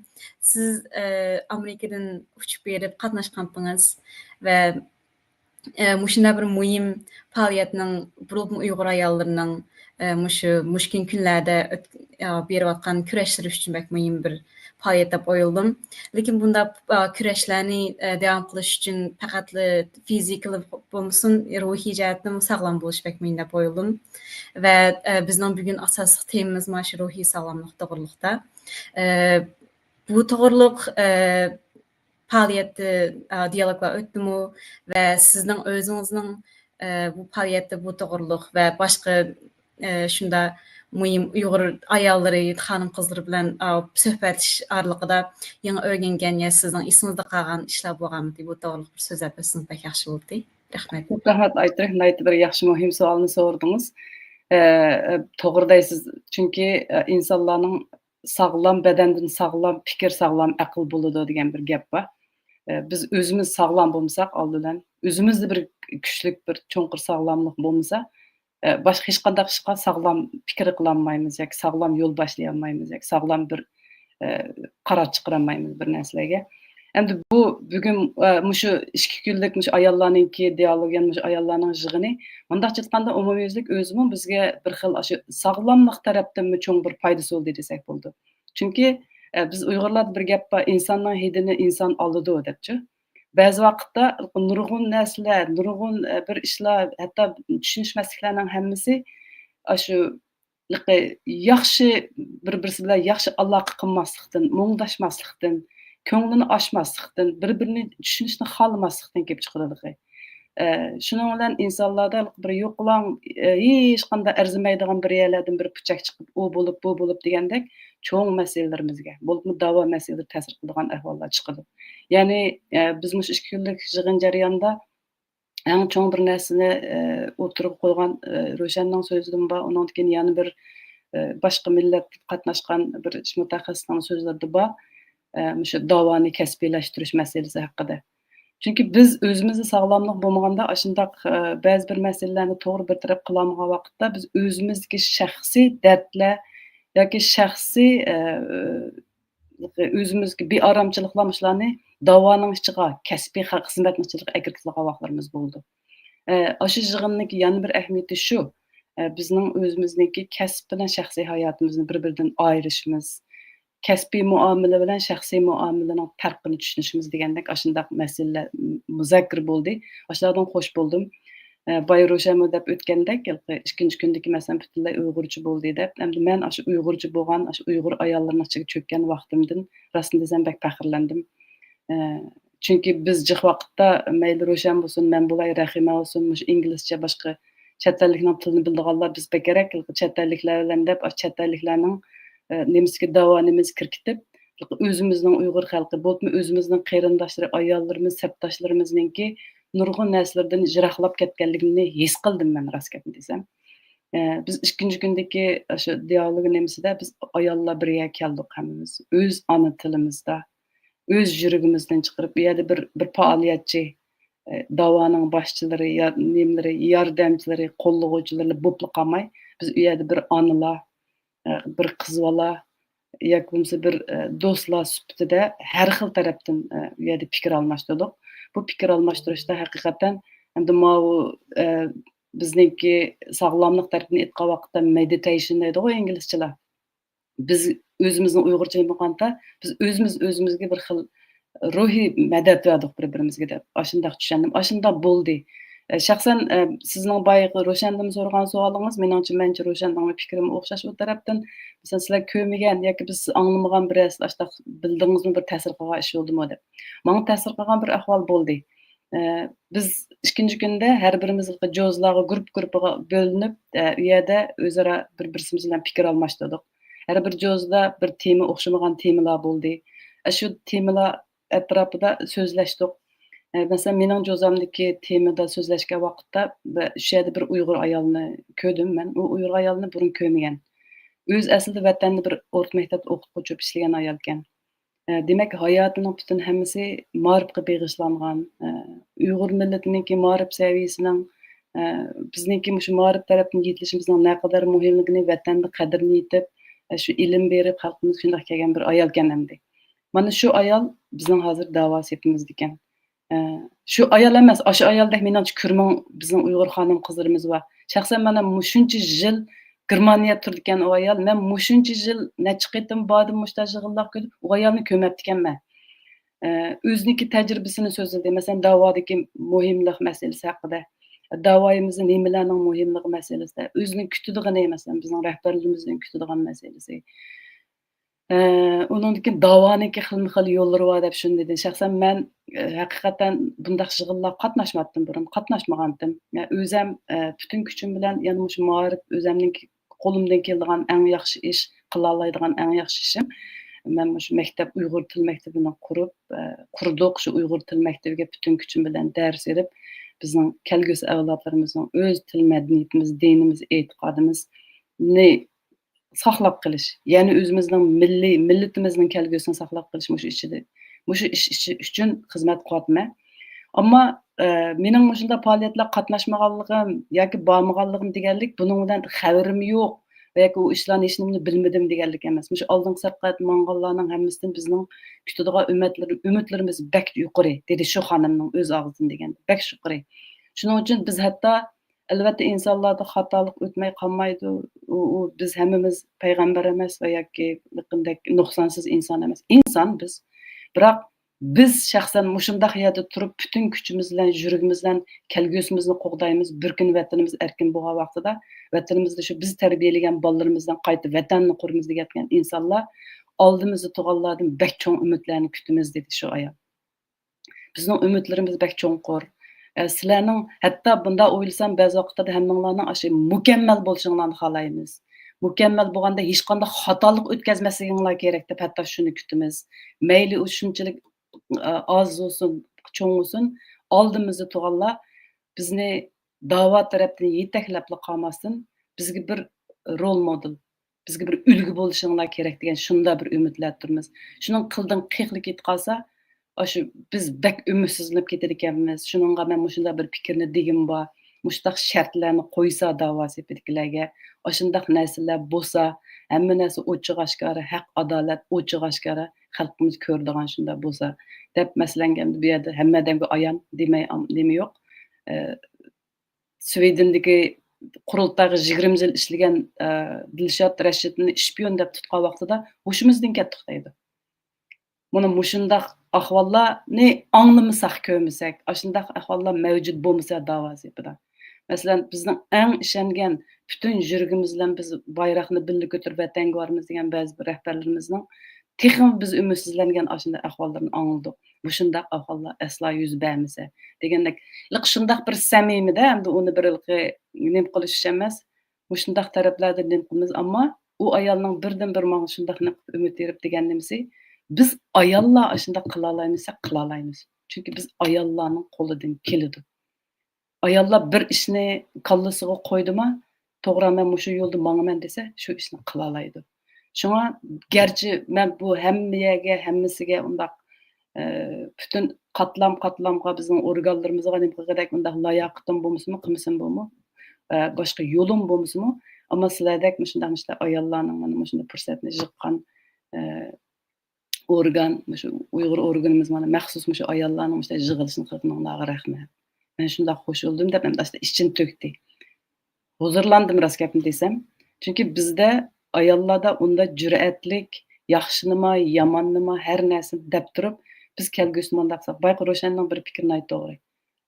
سىز، ئە، ئامېرىكىدىن ئۇچۇپ بېرىپ قاتناشقانتىڭىز ۋە ئە، مۇشۇنداق بىر مۇھىم پائالىيەتنىڭ، بولۇپمۇ ئۇيغۇر ئاياللىرىنىڭ، ئە، مۇشۇ مۇشكىل كۈنلەردە ئۆت-، ئە، بېرىۋاتقان كۈرەشلىرى ئۈچۈن بەك مۇھىم بىر پائالىيەت دەپ ئويلىدىم. لېكىن بۇنداق، ئە، كۈرەشلەرنى، ئە، داۋام قىلىش ئۈچۈن پەقەتلا فىزىكىلا بولمىسۇن، روھىي جەھەتتىنمۇ ساغلام بولۇش بەك مۇھىم دەپ ئويلىدىم. ۋە، ئە، بىزنىڭ بۈگۈن ئاساسلىق تېمىمىز مانا شۇ روھىي ساغلاملىق توغرۇلۇقتا. ئە، بۇ توغرۇلۇق، ئە، پائالىيەتتە، ئە، دىيالوگلار ئۆتتىمۇ ۋە سىزنىڭ ئۆزىڭىزنىڭ، ئە، بۇ پائالىيەتتە بۇ توغرۇلۇق ۋە باشقا، ئە، شۇنداق مۇھىم ئۇيغۇر ئاياللىرى، خانىم-قىزلىرى بىلەن، ئە، سۆھبەتلىشىش ئارىلىقىدا يېڭى ئۆگەنگەن يا سىزنىڭ ئېسىڭىزدە قالغان ئىشلار بولغانمىدى؟ بۇ توغرىلىق بىر سۆزلەپ ئۆتسىڭىز بەك ياخشى بولاتتى. رەھمەت. كۆپ رەھمەت ئايتۇرۇك، ناھايىتى بىر ياخشى، مۇھىم سوئالنى سورىدىڭىز. ئە، ئە، توغرا دەيسىز. چۈنكى، ئە، ئىنسانلارنىڭ ساغلام بەدەندىن ساغلام پىكىر، ساغلام ئەقىل بولىدۇ دېگەن بىر گەپ بار. ئە، بىز ئۆزىمىز ساغلام بولمىساق، ئالدى بىلەن ئۆزىمىزدە بىر كۈچلۈك، بىر چوڭقۇر ساغلاملىق بولمىسا، ئە، باشقا ھېچقانداق ئىشقا ساغلام پىكىر قىلالمايمىز ياكى ساغلام يول باشلىيالمايمىز ياكى ساغلام بىر، ئە، قارار چىقىرالمايمىز بىر نەرسىلەرگە. ئەمدى بۇ بۈگۈن، ئە، مۇشۇ ئىككى كۈنلۈك مۇشۇ ئاياللارنىڭكى دىيالوگى، يەنى مۇشۇ ئاياللارنىڭ يىغىنى، مۇنداق ئېيتقاندا، ئومۇميۈزلۈك ئۆزىمۇ بىزگە بىر خىل ئاشۇ ساغلاملىق تەرەپتىنمۇ چوڭ بىر پايدىسى بولدى دېسەك بولىدۇ. چۈنكى، ئە، بىز ئۇيغۇرلاردا بىر گەپ بار، «ئىنساننىڭ ھىدىنى ئىنسان ئالىدۇ» دەپچۇ. بەزى ۋاقىتتا نۇرغۇن نەرسىلەر، نۇرغۇن، ئە، بىر ئىشلار، ھەتتا چۈشىنىشمەسلىكلەرنىڭ ھەممىسى ئاشۇ ياخشى، بىر-بىرسى بىلەن ياخشى ئالاقە قىلماسلىقتىن، مۇڭداشماسلىقتىن، كۆڭلىنى ئاچماسلىقتىن، بىر-بىرىنى چۈشىنىشنى خالىماسلىقتىن كېلىپ چىقىدۇ. ئە، شۇنىڭ بىلەن ئىنسانلاردا بىر يوقىلاڭ، ئە، ھېچقانداق ئەرزىمەيدىغان بىر يەرلەردىن بىر پۇچاق چىقىپ، ئۇ بولۇپ، بۇ بولۇپ دېگەندەك چوڭ مەسىلىلىرىمىزگە، بولۇپمۇ داۋا مەسىلىلىرى تەسىر قىلىدىغان ئەھۋاللار چىقىدۇ. يەنى، ئە، بىز مۇشۇ ئىككى كۈنلۈك يىغىن جەريانىدا ئەڭ چوڭ بىر نەرسىنى، ئە، ئوتتۇرىغا قويغان، ئە، روشەننىڭ سۆزىدىمۇ بار، ئۇنىڭدىن كېيىن يەنە بىر، ئە، باشقا مىللەتتىن قاتناشقان بىر ئىش مۇتەخەسسىسنىڭ سۆزلىرىدە بار. ئە، مۇشۇ داۋانى كەسپىيلەشتۈرۈش مەسىلىسى ھەققىدە. چۈنكى بىز ئۆزىمىزدە ساغلاملىق بولمىغاندا، ئاشۇنداق، ئە، بەزى بىر مەسىلىلەرنى توغرا بىر تەرەپ قىلالمىغان ۋاقىتتا، بىز ئۆزىمىزدىكى شەخسىي دەردلەر ياكى شەخسىي، ئە، ئۆزىمىزگە بىئارامچىلىقلار مۇشۇلارنى داۋانىڭ ئىچىغا، كەسپىي خە-، خىزمەتنىڭ ئىچىگە ئەكىرىپ سالغان ۋاقىتلىرىمىز بولىدۇ. ئە، ئاشۇ يىغىننىڭكى يەنە بىر ئەھمىيىتى شۇ، ئە، بىزنىڭ ئۆزىمىزنىڭكى كەسىپ بىلەن شەخسىي ھاياتىمىزنى بىر-بىرىدىن ئايرىشىمىز، كەسپىي مۇئامىلە بىلەن شەخسىي مۇئامىلىنىڭ پەرقىنى چۈشىنىشىمىز دېگەندەك ئاشۇنداق مەسىلىلەر مۇزاكىرە بولدى. ئاشۇلاردىن خوش بولدۇم. ئە، بايا روشەنمۇ دەپ ئۆتكەندەك، ھېلىقى ئىككىنچى كۈندىكى مەسىلەن پۈتۈنلەي ئۇيغۇرچە بولدى دەپ، ئەمدى مەن ئاشۇ ئۇيغۇرچە بولغان، ئاشۇ ئۇيغۇر ئاياللىرىنىڭ ئىچىگە چۆككەن ۋاقتىمدىن راستىنى دېسەم بەك پەخىرلەندىم. ئە، چۈنكى بىز جىق ۋاقىتتا مەيلى روشەن بولسۇن، مەن بولاي، رەھىمە بولسۇن، مۇشۇ ئىنگلىزچە باشقا چەت ئەللىكنىڭ تىلىنى بىلىدىغانلار بىز بەكرەك چەت ئەللىكلەر بىلەن دەپ، ئاشۇ چەت ئەللىكلەرنىڭ، ئە، نېمىسىگە داۋا نېمىسى كىركىتىپ، ئۆزىمىزنىڭ ئۇيغۇر خەلقى، بولۇپمۇ ئۆزىمىزنىڭ قېرىنداشلىرى، ئاياللىرىمىز، سەپداشلىرىمىزنىڭكى نۇرغۇن نەرسىلىرىدىن يىراقلاپ كەتكەنلىكىمنى ھېس قىلدىم مەن، راست گەپنى دېسەم. ئە، بىز ئىككىنچى كۈندىكى ئاشۇ دىيالوگ نېمىسىدە بىز ئاياللار بىر يەرگە كەلدۇق ھەممىمىز. ئۆز ئانا تىلىمىزدا، ئۆز يۈرىكىمىزدىن چىقىرىپ، ئۇ يەردە بىر، بىر پائالىيەتچى، ئە، داۋانىڭ باشچىلىرى، يا-، نېمىلىرى، ياردەمچىلىرى، قوللىغۇچىلىرى بولۇپلا قالماي، بىز ئۇ يەردە بىر ئانىلار، ئە، بىر قىز بالا ياكى بولمىسا بىر، ئە، دوستلار سۈپىتىدە ھەر خىل تەرەپتىن، ئە، ئۇ يەردە پىكىر ئالماشتۇردۇق. بۇ پىكىر ئالماشتۇرۇشتا ھەقىقەتەن ئەمدى ماۋۇ، ئە، بىزنىڭكى ساغلاملىق تەرىپىنى ئېيتقان ۋاقىتتا مېدىتەيشن دەيدىغۇ ئىنگلىزچىلار. بىز ئۆزىمىزنىڭ ئۇيغۇرچە نېمە قىلغاندا، بىز ئۆزىمىز ئۆزىمىزگە بىر خىل روھىي مەدەت بەردۇق بىر-بىرىمىزگە دەپ، ئاشۇنداق چۈشەندىم، ئاشۇنداق بولدى. ئە، شەخسەن، ئە، سىزنىڭ بايىقى روشەندىن سورىغان سوئالىڭىز، مېنىڭچە، مەنچە روشەندىنمۇ پىكرىم ئوخشاش بۇ تەرەپتىن. مەسىلەن، سىلەر كۆرمىگەن ياكى بىز ئاڭلىمىغان بىر نەرسە ئاشۇنداق بىلدىڭىزمۇ، بىر تەسىر قىلغان ئىش بولدىمۇ دەپ. ماڭا تەسىر قىلغان بىر ئەھۋال بولدى. ئە، بىز ئىككىنچى كۈندە ھەر بىرىمىز جوزىلارغا گۇرۇپپا-گۇرۇپپىغا بۆلۈنۈپ، ئە، ئۇ يەردە ئۆزئارا بىر-بىرسىمىز بىلەن پىكىر ئالماشتۇردۇق. ھەر بىر جوزىدا بىر تېما ئوخشىمىغان تېمىلار بولدى. ئە، شۇ تېمىلار ئەتراپىدا سۆزلەشتۇق. ئە، مەسىلەن، مېنىڭ جوزامدىكى تېمىدا سۆزلەشكەن ۋاقىتتا بە-، شۇ يەردە بىر ئۇيغۇر ئايالنى كۆردۈم مەن. ئۇ ئۇيغۇر ئايالنى بۇرۇن كۆرمىگەن. ئۆزى ئەسلىدە ۋەتەندە بىر ئورتا مەكتەپتە ئوقۇتقۇچى بولۇپ ئىشلىگەن ئايالكەن. ئە، دېمەك، ھاياتىنىڭ پۈتۈن ھەممىسى مائارىپقا بېغىشلانغان. ئە، ئۇيغۇر مىللىتىنىڭكى مائارىپ سەۋىيەسىنىڭ، ئە، بىزنىڭكى مۇشۇ مائارىپ تەرەپتىن يېتىلىشىمىزنىڭ نەقەدەر مۇھىملىقىنى ۋەتەندە قەدرىنى يېتىپ، ئە، شۇ ئىلىم بېرىپ، خەلقىمىزگە شۇنداق كەلگەن بىر ئايالكەن ئەمدى. مانا شۇ ئايال بىزنىڭ ھازىر داۋا سېپىمىزدىكەن. شۇ ئايال ئەمەس، ئاشۇ ئايالدەك مېنىڭچە كۈرمىڭ بىزنىڭ ئۇيغۇر خانىم قىزلىرىمىز بار. شەخسەن مانا مۇشۇنچە يىل گېرمانىيەدە تۇرىدىكەن ئۇ ئايال. مەن مۇشۇنچە يىل نەچچە قېتىم باردىم مۇشۇنداق يىغىنلارغا كۆرۈپ، ئۇ ئايالنى كۆرمەپتىكەنمەن. ئە، ئۆزىنىڭكى تەجرىبىسىنى سۆزلىدى. مەسىلەن، داۋادىكى مۇھىملىق مەسىلىسى ھەققىدە. داۋايىمىزدا نېمىلەرنىڭ مۇھىملىقى مەسىلىسىدە. ئۆزىنىڭ كۈتىدىغىنى، مەسىلەن، بىزنىڭ رەھبەرلىرىمىزدىن كۈتىدىغان مەسىلىسى. ئە، ئۇنىڭدىن كېيىن داۋانىڭكى خىلمۇ خىل يوللىرى بار دەپ شۇنى دېدى. شەخسەن مەن، ئە، ھەقىقەتەن بۇنداق يىغىنلارغا قاتناشماپتىم بۇرۇن، قاتناشمىغانتىم. يا ئۆزەم، ئە، پۈتۈن كۈچۈم بىلەن يەنە مۇشۇ مائارىپ ئۆزەمنىڭ قولۇمدىن كېلىدىغان ئەڭ ياخشى ئىش، قىلالايدىغان ئەڭ ياخشى ئىشىم. مەن مۇشۇ مەكتەپ، ئۇيغۇر تىل مەكتىپىنى قۇرۇپ، ئە، قۇردۇق. شۇ ئۇيغۇر تىل مەكتىپىگە پۈتۈن كۈچۈم بىلەن دەرس بېرىپ، بىزنىڭ كەلگۈسى ئەۋلادلىرىمىزنىڭ ئۆز تىل مەدەنىيىتىمىز، دىنىمىز، ئېتىقادىمىزنى ساقلاپ قېلىش، يەنى ئۆزىمىزنىڭ مىللىي، مىللىتىمىزنىڭ كەلگۈسىنى ساقلاپ قېلىش مۇشۇ ئىچىدە، مۇشۇ ئىش، ئىش ئۈچۈن خىزمەت قىلىۋاتىمەن. ئەمما، ئە، مېنىڭ مۇشۇنداق پائالىيەتلەرگە قاتناشمىغانلىقىم ياكى بارمىغانلىقىم دېگەنلىك، بۇنىڭ بىلەن خەۋىرىم يوق ۋە ياكى ئۇ ئىشلارنى ھېچنېمىنى بىلمىدىم دېگەنلىك ئەمەس. مۇشۇ ئالدىنقى سەپقە ماڭغانلارنىڭ ھەممىسىدىن بىزنىڭ كۈتىدىغان ئۈمىدلىرىم-، ئۈمىدلىرىمىز بەك يۇقىرى، دېدى شۇ خانىمنىڭ ئۆز ئاغزىدىن دېگەندە. بەك يۇقىرى. شۇنىڭ ئۈچۈن بىز ھەتتا ئەلۋەتتە، ئىنسانلاردا خاتالىق ئۆتمەي قالمايدۇ. ئۇ، ئۇ، بىز ھەممىمىز پەيغەمبەر ئەمەس ۋە ياكى بىر قانداق نۇقسانسىز ئىنسان ئەمەس. ئىنسان بىز. بىراق بىز شەخسەن مۇشۇنداق يەردە تۇرۇپ، پۈتۈن كۈچىمىز بىلەن، يۈرىكىمىز بىلەن كەلگۈسىمىزنى قوغدايمىز. بىر كۈنى ۋەتىنىمىز ئەركىن بولغان ۋاقتىدا، ۋەتىنىمىزدە شۇ بىز تەربىيەلىگەن بالىلىرىمىز بىلەن قايتا ۋەتەننى قۇرىمىز دېگەن ئىنسانلار ئالدىمىزدا تۇرغانلاردىن بەك چوڭ ئۈمىدلەرنى كۈتىمىز، دېدى شۇ ئايال. بىزنىڭ ئۈمىدلىرىمىز بەك چوڭقۇر. ئە، سىلەرنىڭ، ھەتتا بۇنداق ئويلىسام، بەزى ۋاقىتلاردا ھەممىڭلارنىڭ ئاشۇ مۇكەممەل بولۇشۇڭلارنى خالايمىز. مۇكەممەل بولغاندا ھېچقانداق خاتالىق ئۆتكەزمەسلىكىڭلار كېرەك دەپ ھەتتا شۇنى كۈتىمىز. مەيلى ئۇ شۇنچىلىك، ئە، ئاز بولسۇن، چوڭ بولسۇن، ئالدىمىزدا تۇرغانلار بىزنى داۋا تەرەپتىن يېتەكلەپلا قالماستىن، بىزگە بىر رول مودېل، بىزگە بىر ئۈلگە بولۇشۇڭلار كېرەك دېگەن شۇنداق بىر ئۈمىدلەردە تۇرىمىز. شۇنىڭ قىلدىن قېقىلىپ كېتىپ قالسا، ئاشۇ بىز بەك ئۈمىدسىزلىنىپ كېتىدىكەنمىز. شۇنىڭغا مەن مۇشۇنداق بىر پىكىرنى دېگۈم بار. مۇشۇنداق شەرتلەرنى قويسا داۋا سېپىدىكىلەرگە، ئاشۇنداق نەرسىلەر بولسا، ھەممە نەرسە ئوچۇق ئاشكارا، ھەق، ئادالەت ئوچۇق ئاشكارا، خەلقىمىز كۆرىدىغان شۇنداق بولسا، دەپ مەسىلەن، ئەمدى بۇ يەردە ھەممە ئادەمگە ئايان دېمەي، نېمە يوق. ئە، سۋېدېندىكى قۇرۇلتايغا يىگىرمە يىل ئىشلىگەن، ئە، دىلشات رەشىتنى شپىيون دەپ تۇتقان ۋاقتىدا ھوشىمىزدىن كەتتۇق دەيدۇ. مانا مۇشۇنداق ئەھۋاللارنى ئاڭلىمىساق، كۆرمىسەك، ئاشۇنداق ئەھۋاللار مەۋجۇت بولمىسا داۋا سېپىدا. مەسىلەن، بىزنىڭ ئەڭ ئىشەنگەن، پۈتۈن يۈرىكىمىز بىلەن بىز بايراقنى بىللە كۆتۈرۈپ ۋەتەنگە بارىمىز دېگەن بەزى بىر رەھبەرلىرىمىزنىڭ تېخىمۇ بىز ئۈمىدسىزلەنگەن ئاشۇنداق ئەھۋاللىرىنى ئاڭلىدۇق. مۇشۇنداق ئەھۋاللار ئەسلا يۈز بەرمىسە دېگەندەك، ھېلىقى شۇنداق بىر سەمىمىدە، ئەمدى ئۇنى بىر ھېلىقى نېمە قىلىش ئىش ئەمەس. مۇشۇنداق تەرەپلەردىن نېمە قىلىمىز، ئەمما ئۇ ئايالنىڭ بىردىن بىر ماڭا شۇنداق نېمە قىلىپ ئۈمىد بېرىپ دېگەن نېمىسى، بىز ئاياللار ئاشۇنداق قىلالايمىساق قىلالايمىز. چۈنكى بىز ئاياللارنىڭ قولىدىن كېلىدۇ. ئاياللار بىر ئىشنى كاللىسىغا قويدىما، توغرا، مەن مۇشۇ يولدا ماڭىمەن دېسە، شۇ ئىشنى قىلالايدۇ. شۇڭا گەرچە مەن بۇ ھەممە يەرگە، ھەممىسىگە ئۇنداق، ئە، پۈتۈن قاتلام قاتلامغا بىزنىڭ ئورگانلىرىمىزغا نېمە قىلغۇدەك ئۇنداق لاياقىتىم بولمىسىمۇ، قىلمىسىمۇ بولمۇ، ئە، باشقا يولۇم بولمىسىمۇ، ئەمما سىلەردەك مۇشۇنداق، مۇشۇنداق ئاياللارنىڭ مانا مۇشۇنداق پۇرسەتنى يىغقان، ئە، ئورگان، مۇشۇ ئۇيغۇر ئورگىنىمىز مانا مەخسۇس مۇشۇ ئاياللارنىڭ مۇشۇنداق يىغىلىشىنى قىلغىنىڭلارغا رەھمەت. مەن شۇنداق خوش بولدۇم دەپ، ئەمدى ئاشۇنداق ئىچىنى تۆكتى. ھۇزۇرلاندىم راست گەپنى دېسەم. چۈنكى بىزدە ئاياللاردا ئۇنداق جۈرئەتلىك، ياخشىنىما، ياماننىما، ھەر نەرسىنى دەپ تۇرۇپ، بىز كەلگۈسىدە مۇنداق قىلساق، بايقى روشەننىڭ بىر پىكرى ناھايىتى توغرا.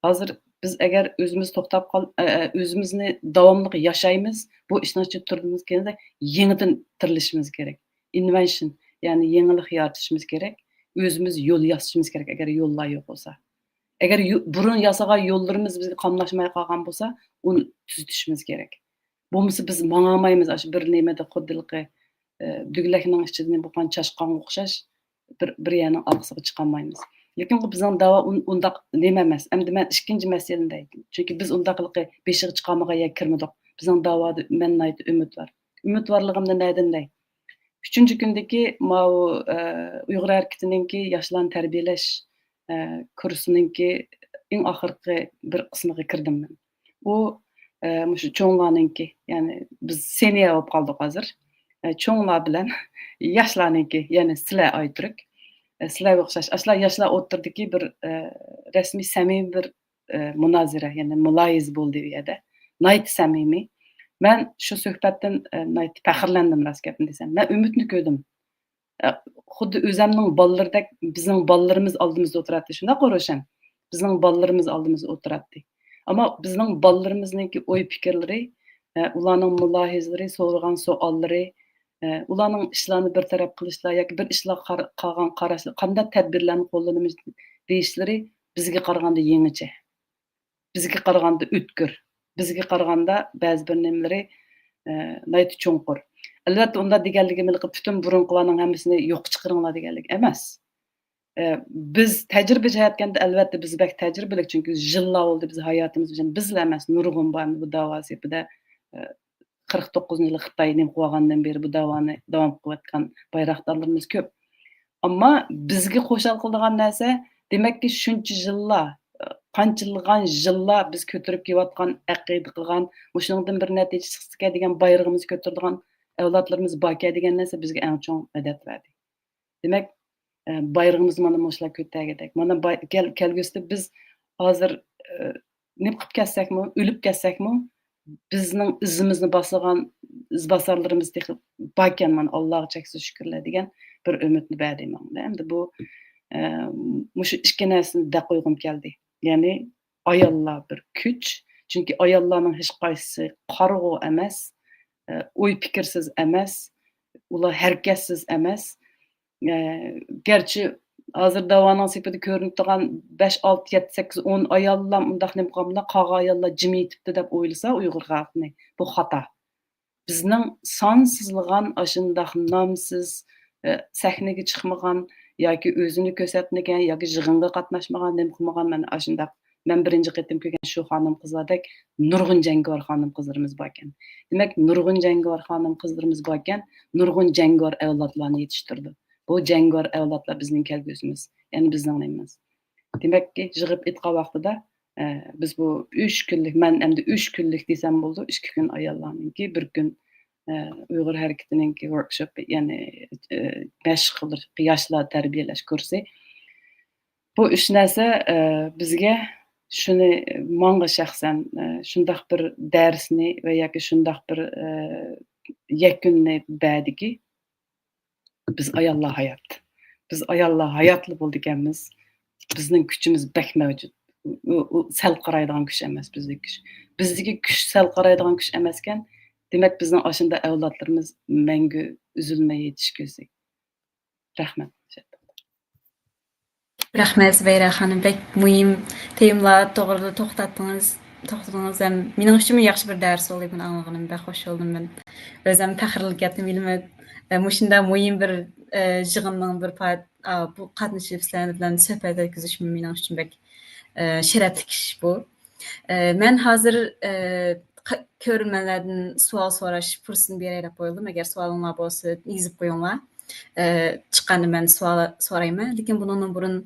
ھازىر بىز ئەگەر ئۆزىمىز توختاپ قال-، ئە، ئە، ئۆزىمىزنى داۋاملىق ياشايمىز، بۇ ئىشنىڭ ئىچىدە تۇرىمىز، كېيىندە يېڭىدىن تىرىلىشىمىز كېرەك. ئىنۋېنشن، يەنى يېڭىلىق يارىتىشىمىز كېرەك. ئۆزىمىز يول ياسىشىمىز كېرەك، ئەگەر يوللار يوق بولسا. ئەگەر يو-، بۇرۇن ياسىغان يوللىرىمىز بىزگە قاملاشماي قالغان بولسا، ئۇنى تۈزىتىشىمىز كېرەك. بولمىسا بىز ماڭالمايمىز، ئاشۇ بىر نېمىدە خۇددى ھېلىقى، ئە، دۈگىلەكنىڭ ئىچىدە نېمە بولغان چاشقانغا ئوخشاش بىر، بىر يەرنىڭ ئارقىسىغا چىقالمايمىز. لېكىن بۇ بىزنىڭ داۋا ئۇن-، ئۇنداق نېمە ئەمەس. ئەمدى مەن ئىككىنچى مەسىلىنى دەي. چۈنكى بىز ئۇنداق ھېلىقى بېشىغا چىقالمىغان يەرگە كىرمىدۇق. بىزنىڭ داۋادا مەن ناھايىتى ئۈمىدۋار. ئۈمىدۋارلىقىمنى نەدىن دەي؟ ئۈچىنچى كۈندىكى ماۋۇ، ئە، ئۇيغۇر ھەرىكىتىنىڭكى ياشلارنى تەربىيەلەش، ئە، كۇرسىنىڭكى ئەڭ ئاخىرقى بىر قىسمىغا كىردىم مەن. ئۇ، ئە، مۇشۇ چوڭلارنىڭكى، يەنى بىز سېنىيە بولۇپ قالدۇق ھازىر. ئە، چوڭلار بىلەن ياشلارنىڭكى، يەنى سىلەر ئايتۈرك. ئە، سىلەرگە ئوخشاش، ئاشۇلار ياشلار ئوتتۇرىدىكى بىر، ئە، رەسمىي، سەمىمىي بىر، ئە، مۇنازىرە، يەنى مۇلاھىزە بولدى ئۇ يەردە. ناھايىتى سەمىمىي. مەن شۇ سۆھبەتتىن، ئە، ناھايىتى پەخىرلەندىم، راست گەپنى دېسەم. مەن ئۈمىدنى كۆردۈم. ئە، خۇددى ئۆزەمنىڭ بالىلىرىدەك بىزنىڭ بالىلىرىمىز ئالدىمىزدا ئولتۇراتتى. شۇنداققۇ روشەن؟ بىزنىڭ بالىلىرىمىز ئالدىمىزدا ئولتۇراتتى. ئەمما بىزنىڭ بالىلىرىمىزنىڭكى ئوي پىكىرلىرى، ئە، ئۇلارنىڭ مۇلاھىزىلىرى، سورىغان سوئاللىرى، ئە، ئۇلارنىڭ ئىشلارنى بىر تەرەپ قىلىشلار ياكى بىر ئىشلارغا قار-، قالغان قاراشلار، قانداق تەدبىرلەرنى قوللىنىمىز دېيىشلىرى بىزگە قارىغاندا يېڭىچە. بىزگە قارىغاندا ئۆتكۈر، بىزگە قارىغاندا بەزى بىر نېمىلىرى، ئە، ناھايىتى چوڭقۇر. ئەلۋەتتە، ئۇنداق دېگەنلىكىم ھېلىقى پۈتۈن بۇرۇنقىلارنىڭ ھەممىسىنى يوققا چىقىرىڭلار دېگەنلىك ئەمەس. ئە، بىز تەجرىبە جەھەتكە ئەلۋەتتە بىز بەك تەجرىبىلىك، چۈنكى يىللار بولدى بىز ھاياتىمىز بىلەن، بىزلا ئەمەس، نۇرغۇن بار بۇ داۋا سېپىدە، ئە، قىرىق توققۇزىنچى يىلى خىتاي نېمە قىلىۋالغاندىن بېرى بۇ داۋانى داۋام قىلىۋاتقان بايراقدارلىرىمىز كۆپ. ئەمما بىزگە خۇشال قىلىدىغان نەرسە، دېمەككى، شۇنچە يىللار، قانچىلىغان يىللار بىز كۆتۈرۈپ كېلىۋاتقان، ئەقىدە قىلغان، مۇشۇنىڭدىن بىر نەتىجە چىقسىكەن دېگەن بايرىقىمىزنى كۆتۈرىدىغان ئەۋلادلىرىمىز باركەن دېگەن نەرسە بىزگە ئەڭ چوڭ مەدەت بەردى. دېمەك، ئە، بايرىقىمىزنى مانا مۇشۇلار كۆتەرگۈدەك. مانا باي-، كەل-، كەلگۈسىدە بىز ھازىر، ئە، نېمە قىلىپ كەتسەكمۇ، ئۆلۈپ كەتسەكمۇ، بىزنىڭ ئىزىمىزنى باسىدىغان ئىزباسارلىرىمىز تېخى باركەن، مانا، ئاللاغا چەكسىز شۈكۈرلەر دېگەن بىر ئۈمىدنى بەردى ماڭا. ئەمدى بۇ، ئە، مۇشۇ ئىككى نەرسىنى دەپ قويغۇم كەلدى. يەنى ئاياللار بىر كۈچ. چۈنكى ئاياللارنىڭ ھېچقايسىسى قارىغۇ ئەمەس، ئە، ئوي پىكىرسىز ئەمەس، ئۇلار ھەرىكەتسىز ئەمەس. ئە، گەرچە ھازىر داۋانىڭ سېپىدە كۆرۈنۈپ تۇرغان بەش، ئالتە، يەتتە، سەككىز، ئون ئاياللام ئۇنداق نېمە قىلغاندا، قالغان ئاياللار جىم يېتىپتۇ دەپ ئويلىسا ئۇيغۇر خەلقىنى، بۇ خاتا. بىزنىڭ سانسىزلىغان ئاشۇنداق نامسىز، ئە، سەھنىگە چىقمىغان ياكى ئۆزىنى كۆرسەتمىگەن ياكى يىغىنغا قاتناشمىغان، نېمە قىلمىغان، مانا ئاشۇنداق مەن بىرىنچى قېتىم كۆرگەن شۇ خانىم-قىزلاردەك نۇرغۇن جەڭگىۋار خانىم-قىزلىرىمىز باركەن. دېمەك، نۇرغۇن جەڭگىۋار خانىم-قىزلىرىمىز باركەن، نۇرغۇن جەڭگىۋار ئەۋلادلارنى يېتىشتۈردى. بۇ جەڭگىۋار ئەۋلادلار بىزنىڭ كەلگۈسىمىز، يەنى بىزنىڭ نېمىمىز. دېمەككى، يىغىپ ئېيتقان ۋاقتىدا، ئە، بىز بۇ ئۈچ كۈنلۈك، مەن ئەمدى ئۈچ كۈنلۈك دېسەم بولىدۇ، ئىككى كۈن ئاياللارنىڭكى، بىر كۈن، ئە، ئۇيغۇر ھەرىكىتىنىڭكى وركشوپ، يەنى، ئە، مەشىق قىلىش، ياشلار تەربىيەلەش كۇرسى. بۇ ئۈچ نەرسە، ئە، بىزگە شۇنى، ماڭا شەخسەن، ئە، شۇنداق بىر دەرسنى ۋە ياكى شۇنداق بىر، ئە، يەكۈننى بەردىكى، بىز ئاياللار ھايات. بىز ئاياللار ھاياتلا بولىدىكەنمىز. بىزنىڭ كۈچىمىز بەك مەۋجۇت. ئۇ، ئۇ، ئۇ سەل قارايدىغان كۈچ ئەمەس بىزدىكى كۈچ. بىزدىكى كۈچ سەل قارايدىغان كۈچ ئەمەسكەن. دېمەك، بىزنىڭ ئاشۇنداق ئەۋلادلىرىمىز مەڭگۈ ئۈزۈلمەي يېتىشى كېرەك. رەھمەت. رەھمەت، زۇبەيرە خانىم، بەك مۇھىم تېمىلار توغرىدا توختاتتىڭىز، توختىدىڭىز ھەم مېنىڭ ئۈچۈنمۇ ياخشى بىر دەرس بولدى، بۇنى ئاڭلىغىنىم بەك خوش بولدۇم مەن. ئۆزۈم پەخىرلىنىپ كەتتىم، ھېلىمۇ، ئە، مۇشۇنداق مۇھىم بىر، ئە، يىغىننىڭ بىر پار-، ئا، بۇ قاتنىشىپ سىلەر بىلەن سۆھبەت ئۆتكۈزۈشۈم مېنىڭ ئۈچۈن بەك، ئە، شەرەپلىك ئىش بۇ. ئە، مەن ھازىر، ئە، ق-، كۆرۈرمەنلەردىن سوئال سوراش پۇرسىتىنى بېرەي دەپ ئويلىدىم. ئەگەر سوئالىڭلار بولسا يېزىپ قويۇڭلار. ئە، چىققاندا مەن سوئال سورايمەن. لېكىن بۇنىڭدىن بۇرۇن،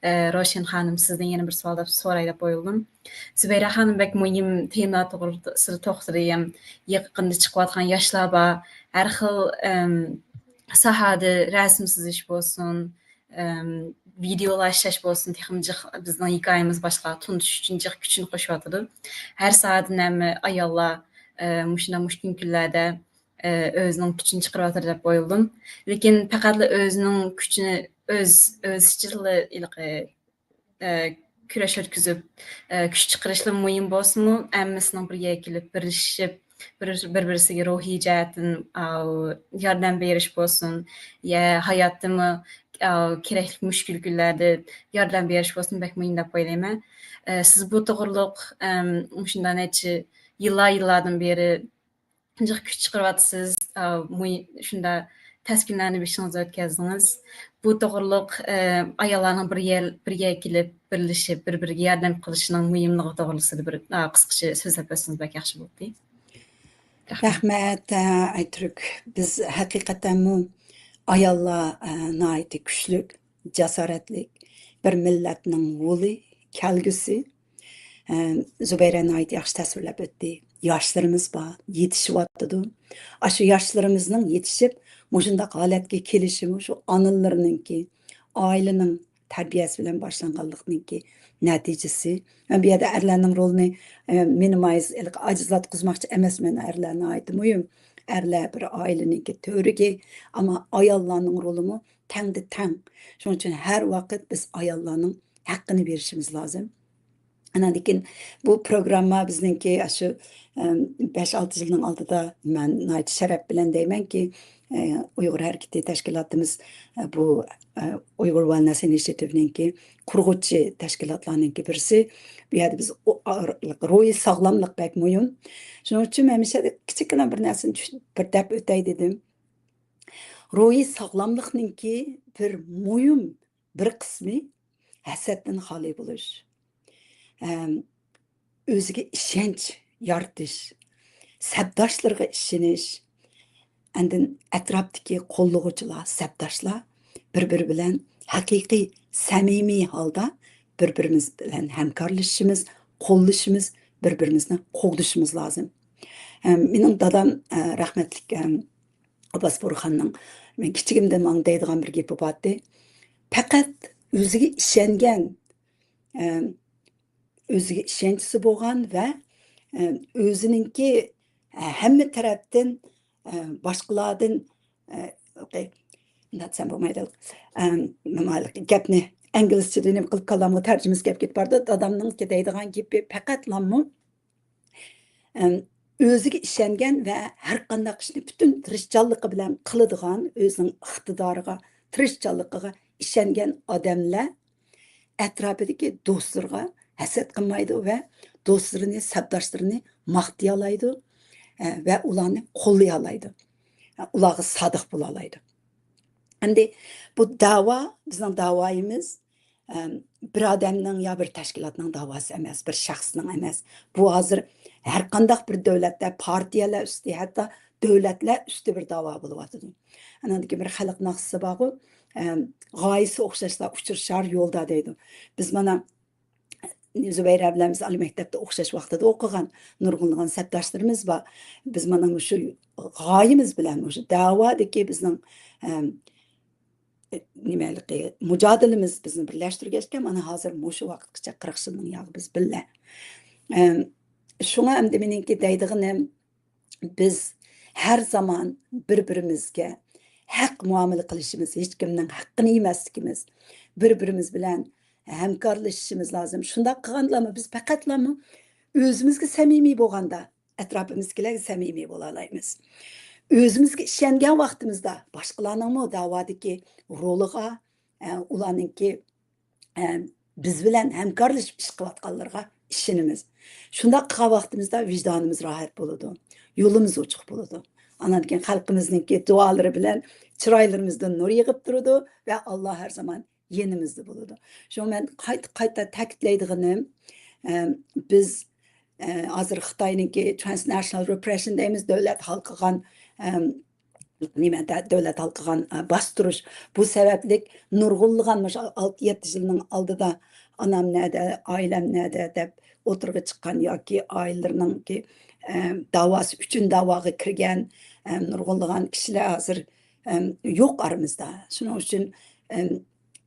ئە، روشەن خانىم، سىزدىن يەنە بىر سوئال دەپ سوراي دەپ ئويلىدىم. زۇبەيرە خانىم بەك مۇھىم تېمىلار توغرىسىدا توختىدى. ھەم يېقىندا چىقىۋاتقان ياشلار بار. ھەر خىل، ئەم، ساھەدە رەسىم سىزىش بولسۇن، ئەم، ۋىدېئولار ئىشلەش بولسۇن، تېخىمۇ جىق بىزنىڭ ھېكايىمىز باشقىلارغا تونۇتۇش ئۈچۈن جىق كۈچىنى قوشۇۋاتىدۇ. ھەر ساھەدىن ھەممە ئاياللار، ئە، مۇشۇنداق مۇشكۈل كۈنلەردە، ئە، ئۆزىنىڭ كۈچىنى چىقىرىۋاتىدۇ دەپ ئويلىدىم. لېكىن پەقەتلا ئۆزىنىڭ كۈچىنى، ئۆز، ئۆز ئىچىدىلا ھېلىقى، ئە، كۈرەش ئۆتكۈزۈپ، ئە، كۈچ چىقىرىشلا مۇھىم بولسىمۇ، ھەممىسىنىڭ بىر يەرگە كېلىپ، بىرلىشىپ، بىر، بىر-، بىرسىگە روھىي جەھەتتىن، ئاۋۇ، ياردەم بېرىش بولسۇن، يا ھاياتتىمۇ، ئاۋۇ، كېرەكلىك مۈشكۈل كۈنلەردە ياردەم بېرىش بولسۇن، بەك مۇھىم دەپ ئويلايمەن. ئە، سىز بۇ توغرۇلۇق، ئەم، مۇشۇنداق نەچچە يىللار، يىللاردىن بېرى جىق كۈچ چىقىرىۋاتىسىز، ئا، مۇھىم، شۇنداق تەس كۈنلەرنى بېشىڭىزدا ئۆتكەزدىڭىز. بۇ توغرۇلۇق، ئە، ئاياللارنىڭ بىر يەر، بىر يەرگە كېلىپ، بىرلىشىپ، بىر-بىرىگە ياردەم قىلىشىنىڭ مۇھىملىقى توغرىسىدا بىر، ئا، قىسقىچە سۆزلەپ ئۆتسىڭىز بەك ياخشى بولاتتى. رەھمەت. رەھمەت، ئە، ئايتۈرك. بىز ھەقىقەتەنمۇ ئاياللار، ئە، ناھايىتى كۈچلۈك، جاسارەتلىك بىر مىللەتنىڭ ھولى، كەلگۈسى. ئە، زۇبەيرە ناھايىتى ياخشى تەسۋىرلەپ ئۆتتى. ياشلىرىمىز بار، يېتىشىۋاتىدۇ. ئاشۇ ياشلىرىمىزنىڭ يېتىشىپ، مۇشۇنداق ھالەتكە كېلىشىمۇ شۇ ئانىلىرىنىڭكى، ئائىلىنىڭ تەربىيەسى بىلەن باشلانغانلىقنىڭكى نەتىجىسى. مەن بۇ يەردە ئەرلەرنىڭ رولىنى، ئە، مىنىمايز، ھېلىقى ئاجىزلاتقۇزماقچى ئەمەسمەن. ئەرلەر ناھايىتى مۇھىم. ئەرلەر بىر ئائىلىنىڭكى تۈۋرۈكى، ئەمما ئاياللارنىڭ رولىمۇ تەڭدە تەڭ. شۇنىڭ ئۈچۈن ھەر ۋاقىت بىز ئاياللارنىڭ ھەققىنى بېرىشىمىز لازىم. ئاندىن كېيىن بۇ پروگرامما بىزنىڭكى ئاشۇ، ئەم، بەش-ئالتە يىلنىڭ ئالدىدا مەن ناھايىتى شەرەپ بىلەن دەيمەنكى، ئە، ئۇيغۇر ھەرىكىتى تەشكىلاتىمىز، ئە، بۇ، ئە، ئۇيغۇر ۋېلنېس ئىنىشىياتىۋىنىڭكى قۇرغۇچى تەشكىلاتلارنىڭكى بىرسى. بۇ يەردە بىز ئو-، ئا-، روھىي ساغلاملىق بەك مۇھىم. شۇنىڭ ئۈچۈن مەن مۇشۇ يەردە كىچىككىنە بىر نەرسىنى چۈش-، بىر دەپ ئۆتەي دېدىم. روھىي ساغلاملىقنىڭكى بىر مۇھىم بىر قىسمى ھەسەتتىن خالىي بولۇش. ئەم، ئۆزىگە ئىشەنچ يارىتىش، سەپداشلىرىغا ئىشىنىش، ئاندىن ئەتراپتىكى قوللىغۇچىلار، سەپداشلار بىر-بىرى بىلەن ھەقىقىي سەمىمىي ھالدا بىر-بىرىمىز بىلەن ھەمكارلىشىشىمىز، قوللىشىمىز، بىر-بىرىمىزنى قوغدىشىمىز لازىم. ئەم، مېنىڭ دادام، ئە، رەھمەتلىك، ئەم، ئابباس بورخاننىڭ، مەن كىچىكىمدىن ماڭا دەيدىغان بىر گېپى بارتى. پەقەت ئۆزىگە ئىشەنگەن، ئە، ئۆزىگە ئىشەنچىسى بولغان ۋە، ئە، ئۆزىنىڭكى، ئە، ھەممە تەرەپتىن، ئە، باشقىلاردىن، ئە، ئوكەي، مۇنداق دېسەم بولمايدۇ. ئە، نېمە، گەپنى ئىنگلىزچىدىن نېمە قىلىپ كاللامغا تەرجىمىسى كەپ كېتىپ بارىدۇ. دادامنىڭكى دەيدىغان گېپى پەقەتلامۇ ئەم، ئۆزىگە ئىشەنگەن ۋە ھەر قانداق ئىشنى پۈتۈن تىرىشچانلىقى بىلەن قىلىدىغان، ئۆزىنىڭ ئىقتىدارىغا، تىرىشچانلىقىغا ئىشەنگەن ئادەملەر ئەتراپىدىكى دوستلىرىغا ھەسەت قىلمايدۇ ۋە دوستلىرىنى، سەپداشلىرىنى ماختىيالايدۇ، ئە، ۋە ئۇلارنى قوللىيالايدۇ. ئە، ئۇلارغا سادىق بولالايدۇ. ئەمدى بۇ دەۋا، بىزنىڭ دەۋايىمىز، ئەم، بىر ئادەمنىڭ يا بىر تەشكىلاتنىڭ دەۋاسى ئەمەس، بىر شەخسنىڭ ئەمەس. بۇ ھازىر ھەر قانداق بىر دۆلەتتە پارتىيەلەر ئۈستى، ھەتتا دۆلەتلەر ئۈستى بىر دەۋا بولۇۋاتىدۇ. ئانىڭدىن كېيىن بىر خەلق ناخشىسى بارغۇ، ئەم، غايىسى ئوخشاشلار ئۇچرىشار يولدا دەيدۇ. بىز مانا زۇبەيرە بىلەن بىز ئالىي مەكتەپتە ئوخشاش ۋاقتىدا ئوقۇغان نۇرغۇنلىغان سەپداشلىرىمىز بار. بىز مانا مۇشۇ غايىمىز بىلەن، مۇشۇ دەۋادىكى بىزنىڭ، ئەم، نېمەلىكى، مۇجادىلىمىز بىزنى بىرلەشتۈرگەچكە، مانا ھازىر مۇشۇ ۋاقىتقىچە قىرىق يىلنىڭ ياغى بىز بىللە. ئەم، شۇڭا ئەمدى مېنىڭكى دەيدىغىنىم، بىز ھەر زامان بىر-بىرىمىزگە ھەق مۇئامىلە قىلىشىمىز، ھېچكىمنىڭ ھەققىنى يېمەسلىكىمىز، بىر-بىرىمىز بىلەن ھەمكارلىشىشىمىز لازىم. شۇنداق قىلغاندىلامۇ بىز پەقەتلامۇ ئۆزىمىزگە سەمىمىي بولغاندا، ئەتراپىمىزدىكىلەرگە سەمىمىي بولالايمىز. ئۆزىمىزگە ئىشەنگەن ۋاقتىمىزدا باشقىلارنىڭمۇ دەۋادىكى رولىغا، ئە، ئۇلارنىڭكى، ئە، بىز بىلەن ھەمكارلىشىپ ئىش قىلىۋاتقانلىرىغا ئىشىنىمىز. شۇنداق قىلغان ۋاقتىمىزدا ۋىجدانىمىز راھەت بولىدۇ، يولىمىز ئوچۇق بولىدۇ. ئاندىن كېيىن خەلقىمىزنىڭكى دۇئالىرى بىلەن چىرايلىرىمىزدىن نۇر يېغىپ تۇرىدۇ ۋە ئاللا ھەر زامان يېنىمىزدا بولىدۇ. شۇڭا مەن قايتا، قايتا تەكىتلەيدىغىنىم، ئە، بىز، ئە، ھازىر خىتاينىڭكى transnational repression دەيمىز، دۆلەت ھالقىغان، ئەم، نېمە، دە-، دۆلەت ھالقىغان، ئە، باستۇرۇش. بۇ سەۋەبلىك نۇرغۇنلىغان مۇشۇ ئالتە، يەتتە يىلنىڭ ئالدىدا ئانام نەدە، ئائىلەم نەدە دەپ ئوتتۇرىغا چىققان ياكى ئائىلىلىرىنىڭكى، ئە، داۋاسى ئۈچۈن داۋاغا كىرگەن، ئە، نۇرغۇنلىغان كىشىلەر ھازىر، ئەم، يوق ئارىمىزدا. شۇنىڭ ئۈچۈن، ئەم،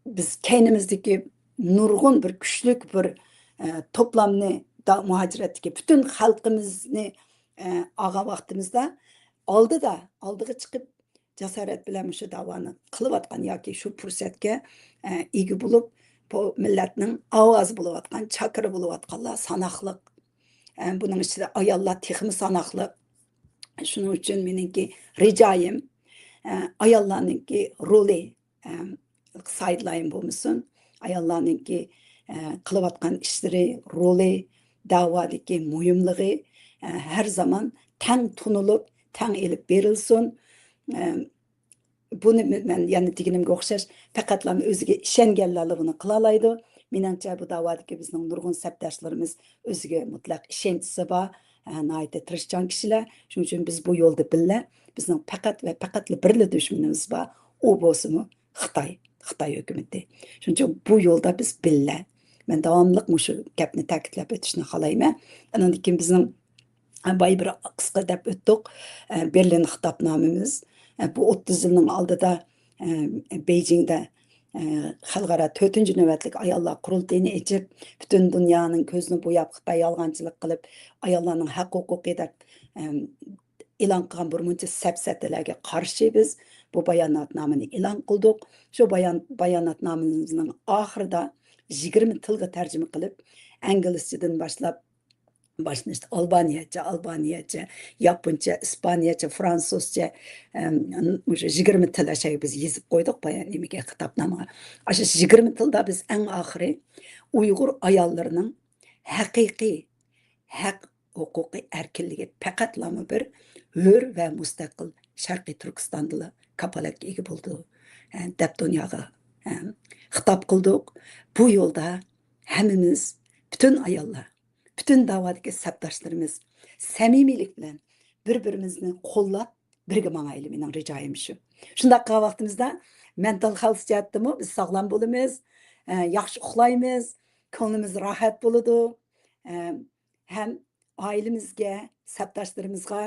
بىز كەينىمىزدىكى نۇرغۇن بىر كۈچلۈك بىر، ئە، توپلامنى، دا-، مۇھاجىرەتتىكى پۈتۈن خەلقىمىزنى، ئە، ئالغان ۋاقتىمىزدا ئالدىدا، ئالدىغا چىقىپ جاسارەت بىلەن مۇشۇ داۋانى قىلىۋاتقان ياكى شۇ پۇرسەتكە، ئە، ئىگە بولۇپ، بۇ مىللەتنىڭ ئاۋازى بولۇۋاتقان، چاكىرى بولۇۋاتقانلار ساناقلىق. ئە، بۇنىڭ ئىچىدە ئاياللار تېخىمۇ ساناقلىق. شۇنىڭ ئۈچۈن مېنىڭكى رىجايىم، ئە، ئاياللارنىڭكى رولى، ئە، سايدلاين بولمىسۇن، ئاياللارنىڭكى، ئە، قىلىۋاتقان ئىشلىرى، رولى، دەۋادىكى مۇھىملىقى، ئە، ھەر زامان تەڭ تونۇلۇپ، تەڭ ئېلىپ بېرىلسۇن. ئە، بۇنى مەن يەنە دېگىنىمگە ئوخشاش، پەقەتلا ئۆزىگە ئىشەنگەنلەرلا بۇنى قىلالايدۇ. مېنىڭچە، بۇ داۋادىكى بىزنىڭ نۇرغۇن سەپداشلىرىمىز ئۆزىگە مۇتلەق ئىشەنچىسى بار، ئە، ناھايىتى تىرىشچان كىشىلەر. شۇنىڭ ئۈچۈن بىز بۇ يولدا بىللە. بىزنىڭ پەقەت ۋە پەقەتلا بىرلا دۈشمىنىمىز بار، ئۇ بولسىمۇ خىتاي، خىتاي ھۆكۈمىتى. شۇنىڭ ئۈچۈن بۇ يولدا بىز بىللە. مەن داۋاملىق مۇشۇ گەپنى تەكىتلەپ ئۆتۈشنى خالايمەن. ئاندىن كېيىن بىزنىڭ، ئە، بايا بىر قىسقا دەپ ئۆتتۇق. ئە، بېرلىن خىتابنامىمىز. ئە، بۇ ئوتتۇز يىلنىڭ ئالدىدا، ئە، بېيجىڭدە، ئە، خەلقئارا تۆتىنچى نۆۋەتلىك ئاياللار قۇرۇلتىيىنى ئېچىپ، پۈتۈن دۇنيانىڭ كۆزىنى بوياپ، خىتاي يالغانچىلىق قىلىپ، ئاياللارنىڭ ھەق ھوقۇقى دەپ، ئەم، ئېلان قىلغان بىر مۇنچە سەپسەتىلەرگە قارشى بىز بۇ باياناتنامىنى ئېلان قىلدۇق. شۇ بايان-، باياناتنامىمىزنىڭ ئاخىرىدا يىگىرمە تىلغا تەرجىمە قىلىپ، ئىنگلىزچىدىن باشلاپ، باشلىنىشتا ئالبانىيەچە، ئالبانىيەچە، ياپونچە، ئىسپانىيەچە، فرانسۇزچە، ئەم، مۇشۇ يىگىرمە تىل ئەشەگە بىز يېزىپ قويدۇق بايان نېمىگە، خىتابنامىغا. ئاشۇ يىگىرمە تىلدا بىز ئەڭ ئاخىرى ئۇيغۇر ئاياللىرىنىڭ ھەقىقىي ھەق ھوقۇقى ئەركىنلىكى پەقەتلامۇ بىر ھۆر ۋە مۇستەقىل شەرقىي تۈركىستاندىلا كاپالەتكە ئىگە بولىدۇ، ئە، دەپ دۇنياغا، ئە، خىتاب قىلدۇق. بۇ يولدا ھەممىمىز، پۈتۈن ئاياللار، پۈتۈن داۋادىكى سەپداشلىرىمىز سەمىمىيلىك بىلەن بىر-بىرىمىزنى قوللاپ، بىرگە ماڭايلى، مېنىڭ رىجايىم شۇ. شۇنداق قىلغان ۋاقتىمىزدا مەنتال خەلس جەھەتتىمۇ بىز ساغلام بولىمىز، ئە، ياخشى ئۇخلايمىز، كۆڭلىمىز راھەت بولىدۇ، ئە، ھەم ئائىلىمىزگە، سەپداشلىرىمىزغا،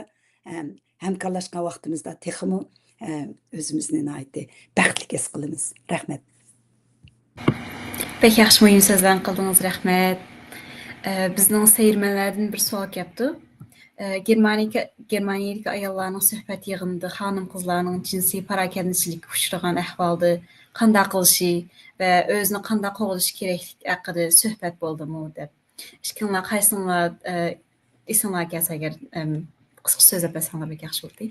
ئە، ھەمكارلاشقان ۋاقتىمىزدا تېخىمۇ، ئە، ئۆزىمىزنى ناھايىتى بەختلىك ھېس قىلىمىز. رەھمەت. بەك ياخشى مۇھىم سۆزلەرنى قىلدىڭىز، رەھمەت. ئە، بىزنىڭ سەيرىمەنلەردىن بىر سوئال كەپتۇ. ئە، گېرمانىيەگە، گېرمانىيەدىكى ئاياللارنىڭ سۆھبەت يىغىنىدا خانىم-قىزلارنىڭ جىنسىي پاراكەندىچىلىككە ئۇچرىغان ئەھۋالدا قانداق قىلىشى ۋە ئۆزىنى قانداق قوغدىشى كېرەكلىكى ھەققىدە سۆھبەت بولدىمۇ دەپ. ئىككىڭلار قايسىڭلار، ئە، ئېسىڭلار كەلسە ئەگەر، ئەم، قىسقىچە سۆزلەپ بەرسەڭلار بەك ياخشى بولدى.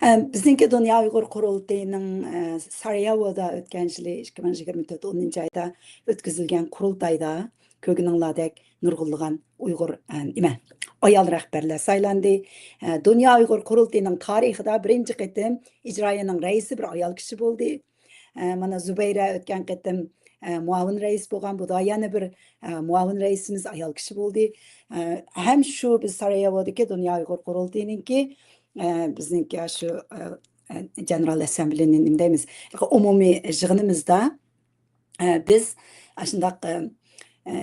ئەم، بىزنىڭكى دۇنيا ئۇيغۇر قۇرۇلتىيىنىڭ، ئە، سارىياۋودا ئۆتكەن يىلى ئىككى مىڭ يىگىرمە تۆت ئونىنچى ئايدا ئۆتكۈزۈلگەن قۇرۇلتايدا كۆرگىنىڭلاردەك نۇرغۇنلىغان ئۇيغۇر، ئە، نېمە، ئايال رەھبەرلەر سايلاندى. ئە، دۇنيا ئۇيغۇر قۇرۇلتىيىنىڭ تارىخىدا بىرىنچى قېتىم ئىجرائىيىنىڭ رەئىسى بىر ئايال كىشى بولدى. ئە، مانا زۇبەيرە ئۆتكەن قېتىم، ئە، مۇئاۋىن رەئىس بولغان، بۇ دا يەنە بىر، ئە، مۇئاۋىن رەئىسىمىز ئايال كىشى بولدى. ئە، ھەم شۇ بىز سارىياۋودىكى دۇنيا ئۇيغۇر قۇرۇلتىيىنىڭكى، ئە، بىزنىڭكى شۇ، ئە، ئە، جېنېرال ئەسسەمبلىنى نېمە دەيمىز، ئومۇمىي يىغىنىمىزدا، ئە، بىز ئاشۇنداق، ئە، ئە،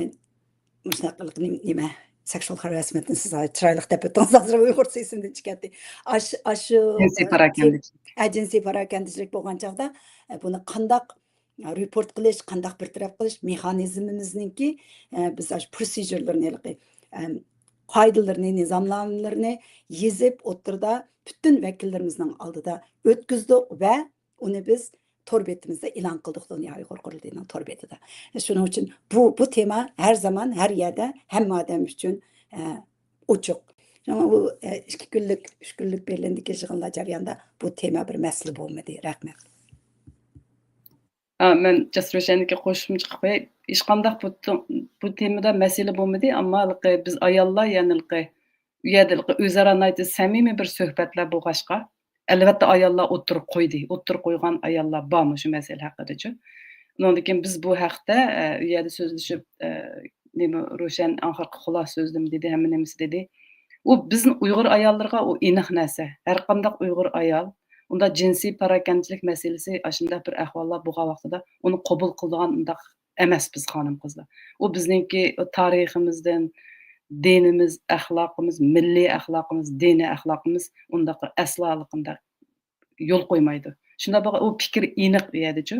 مۇشۇنداق قىلىپ نېمە، سېكشۇئال خاراسمېنتنى سىز چىرايلىق دەپ ئۆتتىڭىز، ھازىر ئۇيغۇرچە ئېسىمدىن چىقىپ كەتتى. ئاش-، ئاشۇ، جىنسىي ئە، پاراكەندىچىلىك. ئە، جىنسىي پاراكەندىچىلىك بولغان چاغدا، ئە، بۇنى قانداق، ئە، رېپورت قىلىش، قانداق بىر تەرەپ قىلىش مېخانىزمىمىزنىڭكى، ئە، بىز ئاشۇ پروسېدۇرلىرىنى، ھېلىقى، ئەم، قائىدىلىرىنى، نىزامنامىلىرىنى يېزىپ ئوتتۇرىدا پۈتۈن ۋەكىللىرىمىزنىڭ ئالدىدا ئۆتكۈزدۇق ۋە ئۇنى بىز تور بېتىمىزدە ئېلان قىلدۇق، دۇنيا ئۇيغۇر قۇرۇلتىيىنىڭ تور بېتىدە. شۇنىڭ ئۈچۈن بۇ، بۇ تېما ھەر زامان، ھەر يەردە، ھەممە ئادەم ئۈچۈن، ئە، ئوچۇق. شۇڭا بۇ، ئە، ئىككى كۈنلۈك، ئۈچ كۈنلۈك بېرلىندىكى يىغىنلار جەريانىدا بۇ تېما بىر مەسىلە بولمىدى. رەھمەت. ھا، مەن جاستروشەنگە قوشۇمچە قىلىپ قوياي. ھېچقانداق بۇ، بۇ تېمىدا مەسىلە بولمىدى، ئەمما ھېلىقى بىز ئاياللار يەنە ھېلىقى ئۇ يەردە ھېلىقى ئۆزئارا ناھايىتى سەمىمىي بىر سۆھبەتلەر بولغاچقا، ئەلۋەتتە ئاياللار ئوتتۇرىغا قويدى. ئوتتۇرىغا قويغان ئاياللار بارمۇ شۇ مەسىلە ھەققىدىچۇ؟ ئۇنىڭدىن كېيىن بىز بۇ ھەقتە، ئە، ئۇ يەردە سۆزلىشىپ، ئە، نېمە، روشەن ئاخىرقى خۇلاسە سۆزلىرىمنى دېدى، ھەممە نېمىسى دېدى. ئۇ بىزنىڭ ئۇيغۇر ئاياللىرىغا ئۇ ئېنىق نەرسە. ھەرقانداق ئۇيغۇر ئايال ئۇنداق جىنسىي پاراكەندىچىلىك مەسىلىسى ئاشۇنداق بىر ئەھۋاللار بولغان ۋاقتىدا ئۇنى قوبۇل قىلىدىغان ئۇنداق ئەمەس بىز خانىم-قىزلار. ئۇ بىزنىڭكى تارىخىمىزدىن، دىنىمىز، ئەخلاقىمىز، مىللىي ئەخلاقىمىز، دىنىي ئەخلاقىمىز ئۇنداق ئەسلا ئۇنداق يول قويمايدۇ. شۇنداق بولغان، ئۇ پىكىر ئېنىق ئۇ يەردىچۇ.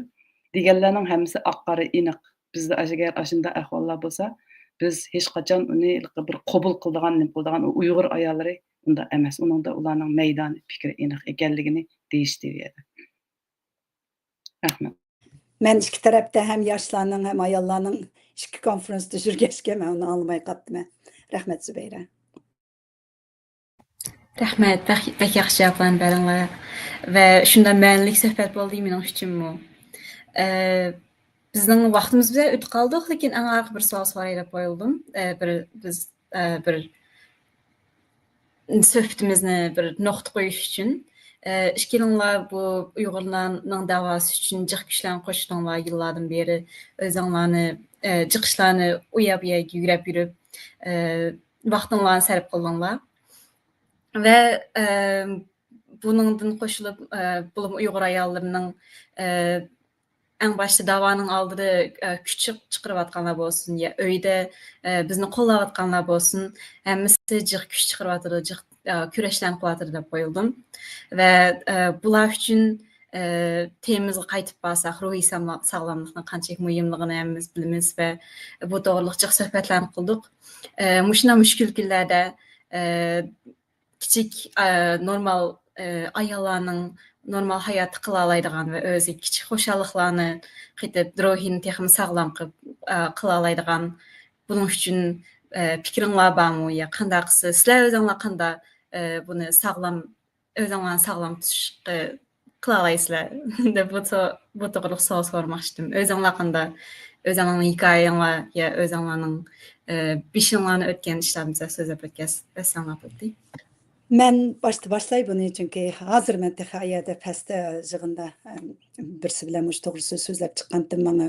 دېگەنلەرنىڭ ھەممىسى ئاق-قارا ئېنىق. بىزدە ئەگەر ئاشۇنداق ئەھۋاللار بولسا، بىز ھېچقاچان ئۇنى بىر قوبۇل قىلىدىغان، نېمە قىلىدىغان، ئۇ ئۇيغۇر ئاياللىرى ئۇنداق ئەمەس. ئۇنىڭدا ئۇلارنىڭ مەيدانى، پىكرى ئېنىق ئىكەنلىكىنى دېيىشتى ئۇ يەردە. رەھمەت. مەن ئىككى تەرەپتە ھەم ياشلارنىڭ، ھەم ئاياللارنىڭ ئىككى كونفرانستا يۈرگەچكە، مەن ئۇنى ئاڭلىماي قاپتىمەن. رەھمەت، زۇبەيرە. رەھمەت، بەك، بەك ياخشى جاۋابلارنى بەردىڭلار. ۋە شۇنداق مەنىلىك سۆھبەت بولدى مېنىڭ ئۈچۈنمۇ. ئە، بىزنىڭ ۋاقتىمىز بىلەن ئۆتۈپ قالدۇق، لېكىن ئەڭ ئاخىرقى بىر سوئال سوراي دەپ ئويلىدىم. ئە، بىر، بىز، ئە، بىر سۆھبىتىمىزنى بىر نۇقتا قويۇش ئۈچۈن، ئە، ئىككىلىڭلار بۇ ئۇيغۇرلارنىڭ داۋاسى ئۈچۈن جىق كۈچلەرنى قوشتۇڭلار يىللاردىن بېرى. ئۆزۈڭلارنى، ئە، جىق ئىشلارنى ئۇ يەر بۇ يەرگە يۈگرەپ يۈرۈپ، ئە، ۋاقتىڭلارنى سەرپ قىلدىڭلار. ۋە، ئە، بۇنىڭدىن قوشۇلۇپ، ئە، بولۇپمۇ ئۇيغۇر ئاياللىرىنىڭ، ئە، ئەڭ باشتا داۋانىڭ ئالدىدا، ئە، كۈچ چىق-، چىقىرىۋاتقانلار بولسۇن، يا ئۆيدە، ئە، بىزنى قوللاۋاتقانلار بولسۇن، ھەممىسى جىق كۈچ چىقىرىۋاتىدۇ، جىق، ئە، كۈرەشلەرنى قىلىۋاتىدۇ دەپ ئويلىدىم. ۋە، ئە، بۇلار ئۈچۈن، ئە، تېمىمىزغا قايتىپ بارساق، روھىي ساغلا-، ساغلاملىقنىڭ قانچىلىك مۇھىملىقىنى ھەممىمىز بىلىمىز ۋە بۇ توغرىلىق جىق سۆھبەتلەرنى قىلدۇق. ئە، مۇشۇنداق مۈشكۈل كۈنلەردە، ئە، كىچىك، ئە، نورمال، ئە، ئاياللارنىڭ نورمال ھاياتتا قىلالايدىغان ۋە ئۆزى كىچىك خۇشاللىقلارنى قېتىپ، روھىنى تېخىمۇ ساغلام قىلىپ، ئە، قىلالايدىغان، بۇنىڭ ئۈچۈن، ئە، پىكرىڭلار بارمۇ؟ يا قانداق قىلسا، سىلەر ئۆزۈڭلار قانداق، ئە، بۇنى ساغلام، ئۆزۈڭلارنى ساغلام تۇتۇشقا قىلالايسىلەر؟ دەپ بۇ تو-، بۇ توغرىلىق سوئال سورىماقچىدىم. ئۆزۈڭلار قانداق؟ ئۆزۈڭلارنىڭ ھېكايەڭلار يا ئۆزۈڭلارنىڭ، ئە، بېشىڭلارنى ئۆتكەن ئىشلارنى بىزگە سۆزلەپ ئۆتكەز-، ئۆتسەڭلار بولدى. مەن باشتا باشلاي بۇنى، چۈنكى ھازىر مەن تېخى ئايەردە پەستە يىغىندا، ئەم، بىرسى بىلەن مۇشۇ توغرىسىدا سۆزلەپ چىققانتىم، ماڭا،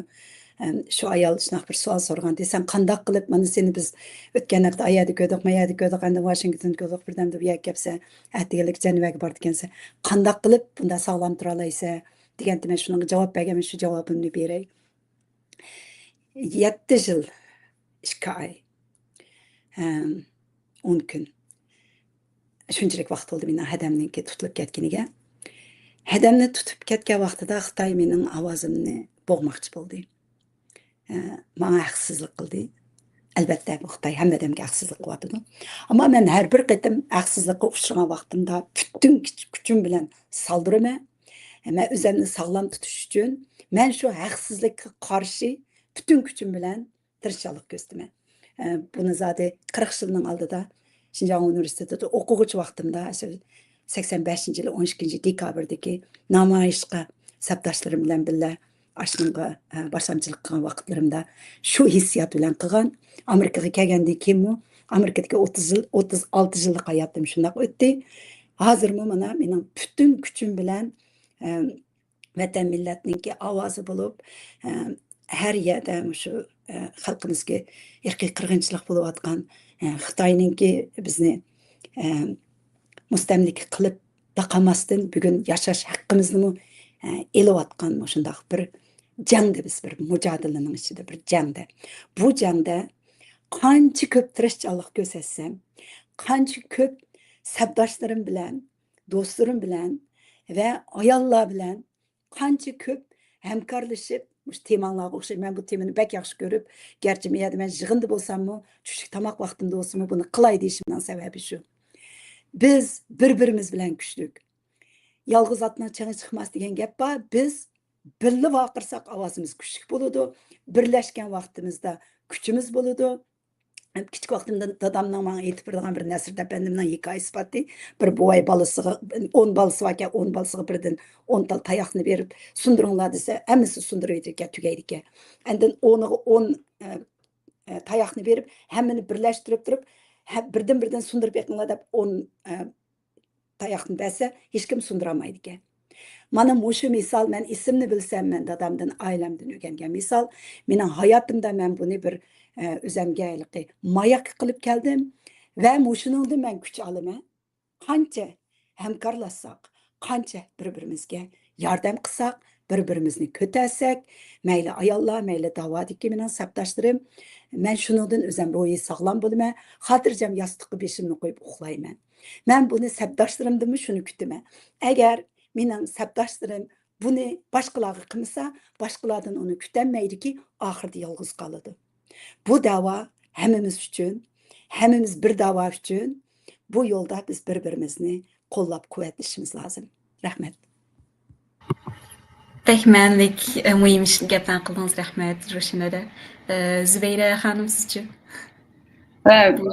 ئەم، شۇ ئايال شۇنداق بىر سوئال سورىغانتى، سەن قانداق قىلىپ، مانا سېنى بىز ئۆتكەن ھەپتە ئايەردە كۆردۇق، مايەردە كۆردۇق، ئەندىن ۋاشىنگتوندا كۆردۇق، بىردەمدە بۇ يەرگە كەپسەن، ئەتىگەنلىك جەنۋەگە بارىدىكەنسەن، قانداق قىلىپ بۇنداق ساغلام تۇرالايسەن؟ دېگەنتى، مەن شۇنىڭغا جاۋاب بەرگەن، مەن شۇ جاۋابىمنى بېرەي. يەتتە يىل، ئىككى ئاي، ھەم، ئون كۈن. شۇنچىلىك ۋاقىت بولدى مېنىڭ ھەدەمنىڭكى تۇتۇلۇپ كەتكىنىگە. ھەدەمنى تۇتۇپ كەتكەن ۋاقتىدا خىتاي مېنىڭ ئاۋازىمنى بوغماقچى بولدى. ئە، ماڭا ھەقسىزلىك قىلدى. ئەلۋەتتە، بۇ خىتاي ھەممە ئادەمگە ھەقسىزلىك قىلىۋاتىدۇ. ئەمما مەن ھەر بىر قېتىم ھەقسىزلىققا ئۇچرىغان ۋاقتىمدا پۈتۈن كۈچ-، كۈچۈم بىلەن سالدۇرىمەن. مەن ئۆزۈمنى ساغلام تۇتۇش ئۈچۈن مەن شۇ ھەقسىزلىككە قارشى پۈتۈن كۈچۈم بىلەن تىرىشچانلىق كۆرسىتىمەن. ئە، بۇنى زادى قىرىق يىلنىڭ ئالدىدا شىنجاڭ ئۇنىۋېرسىتېتىدا ئوقۇغۇچى ۋاقتىمدا، شۇ سەكسەن بەشىنچى يىلى ئون ئىككىنچى دېكابىردىكى نامايىشقا سەپداشلىرىم بىلەن بىللە ئاشۇنىڭغا، ئە، باشلامچىلىق قىلغان ۋاقىتلىرىمدا شۇ ھېسسىيات بىلەن قىلغان. ئامېرىكىغا كەلگەندىن كېيىنمۇ ئامېرىكىدىكى ئوتتۇز يىل، ئوتتۇز ئالتە يىللىق ھاياتىم شۇنداق ئۆتتى. ھازىرمۇ مانا مېنىڭ پۈتۈن كۈچۈم بىلەن، ئە، ۋەتەن مىللەتنىڭكى ئاۋازى بولۇپ، ئە، ھەر يەردە مۇشۇ، ئە، خەلقىمىزگە ئىرقىي قىرغىنچىلىق بولۇۋاتقان، ئە، خىتاينىڭكى بىزنى، ئە، مۇستەملىكە قىلىپ باقالماستىن، بۈگۈن ياشاش ھەققىمىزنىمۇ، ئە، ئېلىۋاتقان مۇشۇنداق بىر جەڭدە، بىز بىر مۇجادىلىنىڭ ئىچىدە، بىر جەڭدە. بۇ جەڭدە قانچە كۆپ تىرىشچانلىق كۆرسەتسەم، قانچە كۆپ سەپداشلىرىم بىلەن، دوستلىرىم بىلەن ۋە ئاياللار بىلەن قانچە كۆپ ھەمكارلىشىپ، مۇشۇ تېماڭلارغا ئوخشاش، مەن بۇ تېمىنى بەك ياخشى كۆرۈپ، گەرچە مەيەردە مەن يىغىندا بولساممۇ، چۈشلۈك تاماق ۋاقتىمدا بولسىمۇ، بۇنى قىلاي دېيىشىمنىڭ سەۋەبى شۇ. بىز بىر-بىرىمىز بىلەن كۈچلۈك. يالغۇز ئاتنىڭ چېڭى چىقماس دېگەن گەپ بار. بىز بىللە ۋارقىرىساق ئاۋازىمىز كۈچلۈك بولىدۇ. بىرلەشكەن ۋاقتىمىزدا كۈچىمىز بولىدۇ. كىچىك ۋاقتىمدا دادامنىڭ ماڭا ئېيتىپ بېرىدىغان بىر نەسىردىن ئەپەندىمنىڭ ھېكايىسى بارتى. بىر بوۋاي بالىسىغا، ئون بالىسى باركەن، ئون بالىسىغا بىردىن ئون تال تاياقنى بېرىپ، سۇندۇرۇڭلار دېسە، ھەممىسى سۇندۇرۇۋېتىدىكەن، تۈگەيدىكەن. ئاندىن ئونىغا ئون، ئە، ئە، تاياقنى بېرىپ، ھەممىنى بىرلەشتۈرۈپ تۇرۇپ، ھە، بىردىن-بىردىن سۇندۇرۇپ بېقىڭلار دەپ ئون، ئە، تاياقنى بەرسە، ھېچكىم سۇندۇرالمايدىكەن. مانا مۇشۇ مىسال، مەن ئېسىمنى بىلسەم، مەن دادامدىن، ئائىلەمدىن ئۆگەنگەن مىسال. مېنىڭ ھاياتىمدا مەن بۇنى بىر، ئە، ئۆزەمگە ھېلىقى ماياك قىلىپ كەلدىم ۋە مۇشۇنىڭدىن مەن كۈچ ئالىمەن. قانچە ھەمكارلاشساق، قانچە بىر-بىرىمىزگە ياردەم قىلساق، بىر-بىرىمىزنى كۆتەرسەك، مەيلى ئاياللار، مەيلى داۋادىكى مېنىڭ سەپداشلىرىم، مەن شۇنىڭدىن ئۆزۈم روھىي ساغلام بولىمەن، خاتىرجەم ياستۇققا بېشىمنى قويۇپ ئۇخلايمەن. مەن بۇنى سەپداشلىرىمدىنمۇ شۇنى كۈتىمەن. ئەگەر مېنىڭ سەپداشلىرىم بۇنى باشقىلارغا قىلمىسا، باشقىلاردىن ئۇنى كۈتەلمەيدىكى، ئاخىرىدا يالغۇز قالىدۇ. بۇ دەۋا ھەممىمىز ئۈچۈن، ھەممىمىز بىر دەۋا ئۈچۈن. بۇ يولدا بىز بىر-بىرىمىزنى قوللاپ-قۇۋۋەتلىشىمىز لازىم. رەھمەت. بەك مەنىلىك، ئە، مۇھىم ئىش، گەپلەرنى قىلدىڭىز. رەھمەت، روشەن ھەدە. ئە، زۇبەيرە خانىم، سىزچۇ؟ ھە، بۇ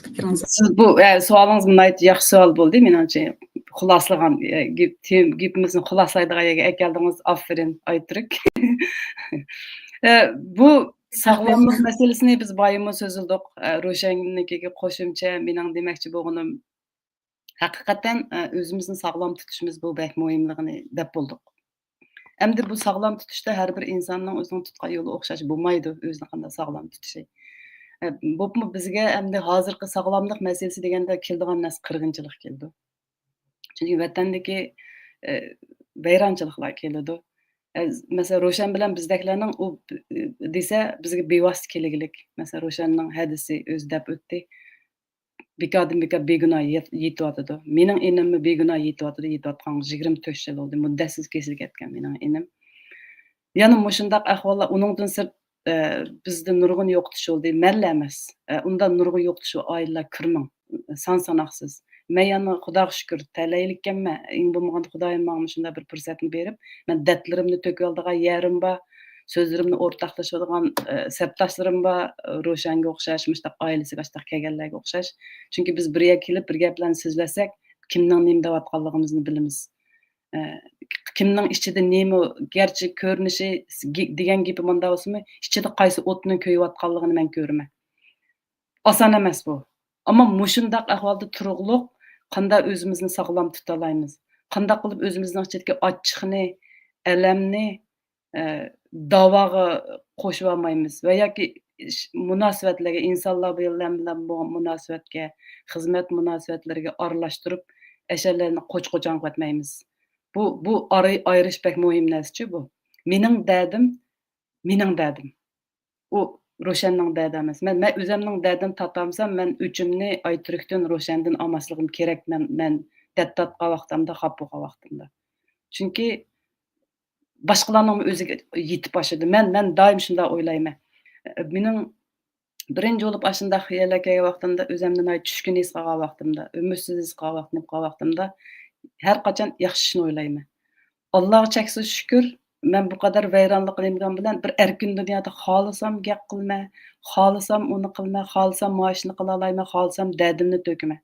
پىكرىڭىز. سىز بۇ، ئە، سوئالىڭىز ناھايىتى ياخشى سوئال بولدى، مېنىڭچە. خۇلاسىلىغان، ئە، گېپ-، تېم-، گېپىمىزنى خۇلاسىلايدىغان يەرگە ئەكەلدىڭىز. ئاپىرىن، ئايتۈرك. ئە، بۇ ساغلاملىق مەسىلىسىنى بىز بايىمۇ سۆزلىدۇق. ئە، روشەننىڭكىگە قوشۇمچە مېنىڭ دېمەكچى بولغىنىم، ھەقىقەتەن، ئە، ئۆزىمىزنى ساغلام تۇتۇشىمىز بۇ بەك مۇھىملىقىنى دەپ بولدۇق. ئەمدى بۇ ساغلام تۇتۇشتا ھەر بىر ئىنساننىڭ ئۆزىنىڭ تۇتقان يولى ئوخشاش بولمايدۇ، ئۆزىنى قانداق ساغلام تۇتۇشى. ئە، بولۇپمۇ بىزگە ئەمدى ھازىرقى ساغلاملىق مەسىلىسى دېگەندە كېلىدىغان نەرسە قىرغىنچىلىق كېلىدۇ. چۈنكى ۋەتەندىكى، ئە، ۋەيرانچىلىقلار كېلىدۇ. ئە، مەسىلەن، روشەن بىلەن بىزدەكلەرنىڭ ئۇ، ئە، دېسە بىزگە بىۋاسىتە كېلىگلىك. مەسىلەن، روشەننىڭ ھەدىسى ئۆزى دەپ ئۆتتى. بىكاردىن بىكار بىگۇناھ يېت-، يېتىۋاتىدۇ. مېنىڭ ئىنىممۇ بىگۇناھ يېتىۋاتىدۇ، يېتىۋاتقانغا يىگىرمە تۆت يىل بولدى. مۇددەتسىز كېسىلى كەتكەن مېنىڭ ئىنىم. يەنە مۇشۇنداق ئەھۋاللار، ئۇنىڭدىن سىرت، ئە، بىزدە نۇرغۇن يوقىتىش بولدى. مەنلا ئەمەس. ئە، ئۇنداق نۇرغۇن يوقىتىش ئائىلىلەر كىرمىڭ. سان ساناقسىز. مەن يەنە خۇداغا شۈكۈر، تەلەيلىككەنمەن. ئەڭ بولمىغاندا خۇدايىم ماڭا مۇشۇنداق بىر پۇرسەتنى بېرىپ، مەن دەردلىرىمنى تۆكۈۋالىدىغان يېرىم بار، سۆزلىرىمنى ئورتاقلىشىۋالىدىغان، ئە، سەپداشلىرىم بار، ئە، روشەنگە ئوخشاش، مۇشۇنداق ئائىلىسىگە ئاشتاق كەلگەنلەرگە ئوخشاش. چۈنكى بىز بىر يەرگە كېلىپ، بىر گەپ بىلەن سۆزلەشسەك، كىمنىڭ نېمە دەۋاتقانلىقىمىزنى بىلىمىز. ئە، كىمنىڭ ئىچىدە نېمە، گەرچە كۆرۈنۈشى، گې-، دېگەن گېپى مۇنداق بولسىمۇ، ئىچىدە قايسى ئوتنىڭ كۆيۈۋاتقانلىقىنى مەن كۆرىمەن. ئاسان ئەمەس بۇ. ئەمما مۇشۇنداق ئەھۋالدا تۇرۇقلۇق قانداق ئۆزىمىزنى ساغلام تۇتالايمىز؟ قانداق قىلىپ ئۆزىمىزنىڭ ئىچىدىكى ئاچچىقنى، ئەلەمنى، ئە، داۋاغا قوشۇۋالمايمىز ۋە ياكى ئىش-، مۇناسىۋەتلەرگە، ئىنسانلار بىلەن، بىلەن بولغان مۇناسىۋەتكە، خىزمەت مۇناسىۋەتلىرىگە ئارىلاشتۇرۇپ، ئەشەلەرنى قوچ-قوچاڭ قىلىۋەتمەيمىز. بۇ، بۇ ئارا-، ئايرىش بەك مۇھىم نەرسىچۇ بۇ. مېنىڭ دەردىم، مېنىڭ دەردىم. ئۇ روشەننىڭ دەردى ئەمەس. مەن، مەن ئۆزەمنىڭ دەردىنى تارتالمىسام، مەن ئۆچۈمنى ئايتۈركتىن، روشەندىن ئالماسلىقىم كېرەك. مەن، مەن دەرد تارتقان ۋاقتىمدا، خاپا بولغان ۋاقتىمدا. چۈنكى باشقىلارنىڭمۇ ئۆزىگە يېتىپ ئاشىدۇ. مەن، مەن دائىم شۇنداق ئويلايمەن. مېنىڭ بىرىنچى بولۇپ ئاشۇنداق خىياللار كەلگەن ۋاقتىمدا، ئۆزۈمنى ناھايىتى چۈشكۈن ھېس قىلغان ۋاقتىمدا، ئۈمىدسىز ھېس قىلغان ۋاقتىم، قىلغان ۋاقتىمدا ھەر قاچان ياخشى ئىشنى ئويلايمەن. ئاللاغا چەكسىز شۈكۈر، مەن بۇ قەدەر ۋەيرانلىق نېمىگەن بىلەن بىر ئەركىن دۇنيادا خالىسام گەپ قىلىمەن، خالىسام ئۇنى قىلىمەن، خالىسام مانا شۇنى قىلالايمەن، خالىسام دەردىمنى تۆكىمەن.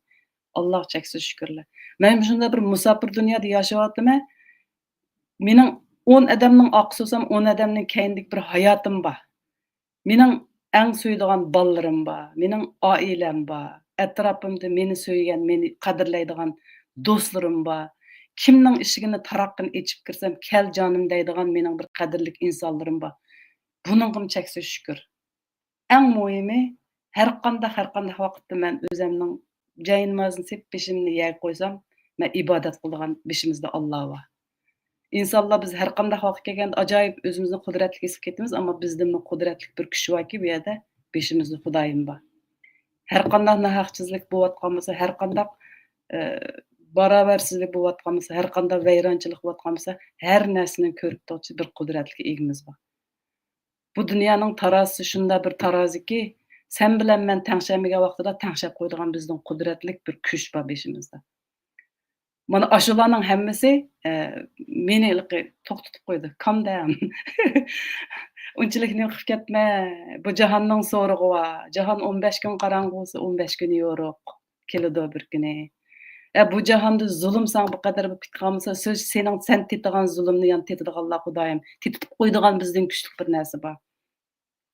ئاللاغا چەكسىز شۈكۈرلەر. مەن مۇشۇنداق بىر مۇساپىر دۇنيادا ياشاۋاتىمەن. مېنىڭ ئون ئادەمنىڭ ئارقىسى بولسام، ئون ئادەمنىڭ كەينىدىكى بىر ھاياتىم بار. مېنىڭ ئەڭ سۆيىدىغان بالىلىرىم بار، مېنىڭ ئائىلەم بار، ئەتراپىمدا مېنى سۆيگەن، مېنى قەدىرلەيدىغان دوستلىرىم بار. كىمنىڭ ئىشىكىنى، تاراققىنى ئېچىپ كىرسەم، «كەل جانىم» دەيدىغان مېنىڭ بىر قەدىرلىك ئىنسانلىرىم بار. بۇنىڭغىمۇ چەكسىز شۈكۈر. ئەڭ مۇھىمى، ھەرقانداق، ھەرقانداق ۋاقىتتا مەن ئۆزەمنىڭ جاينامازنى سېلىپ، بېشىمنى يەرگە قويسام، مەن ئىبادەت قىلىدىغان بېشىمىزدا ئاللا بار. ئىنسانلار بىز ھەرقانداق ۋاقىت كەلگەندە ئاجايىپ ئۆزىمىزنى قۇدرەتلىك ھېس قىلىپ كېتىمىز، ئەمما بىزدىنمۇ قۇدرەتلىك بىر كۈچ باركى، بۇ يەردە بېشىمىزدا خۇدايىم بار. ھەرقانداق ناھەقچىلىك بولۇۋاتقان بولسا، ھەرقانداق، ئە، باراۋەرسىزلىك بولۇۋاتقان بولسا، ھەرقانداق ۋەيرانچىلىق بولۇۋاتقان بولسا، ھەر نەرسىنىڭ كۆرۈپ تۇرغۇچى بىر قۇدرەتلىك ئىگىمىز بار. بۇ دۇنيانىڭ تارازىسى شۇنداق بىر تارازىكى، سەن بىلەن مەن تەڭشەلمىگەن ۋاقتىدا تەڭشەپ قويىدىغان بىزنىڭ قۇدرەتلىك بىر كۈچ بار بېشىمىزدا. مانا ئاشۇلارنىڭ ھەممىسى، ئە، مېنى ھېلىقى توختىتىپ قويدى. Calm down. ئۇنچىلىك نېمە قىلىپ كەتمە. بۇ جاھاننىڭ سورىقى بار. جاھان ئون بەش كۈن قاراڭغۇ بولسا، ئون بەش كۈن يورۇق. كېلىدۇ بىر كۈنى. ئە، بۇ جاھاندا زۇلۇم ساڭا بۇ قەدەر بولۇپ كېتىپ قالمىسا، سۆز سېنىڭ، سەن تېتىغان زۇلۇمنى يەنە تېتىدىغانلار خۇدايىم. تېتىتىپ قويىدىغان بىزدىن كۈچلۈك بىر نەرسە بار.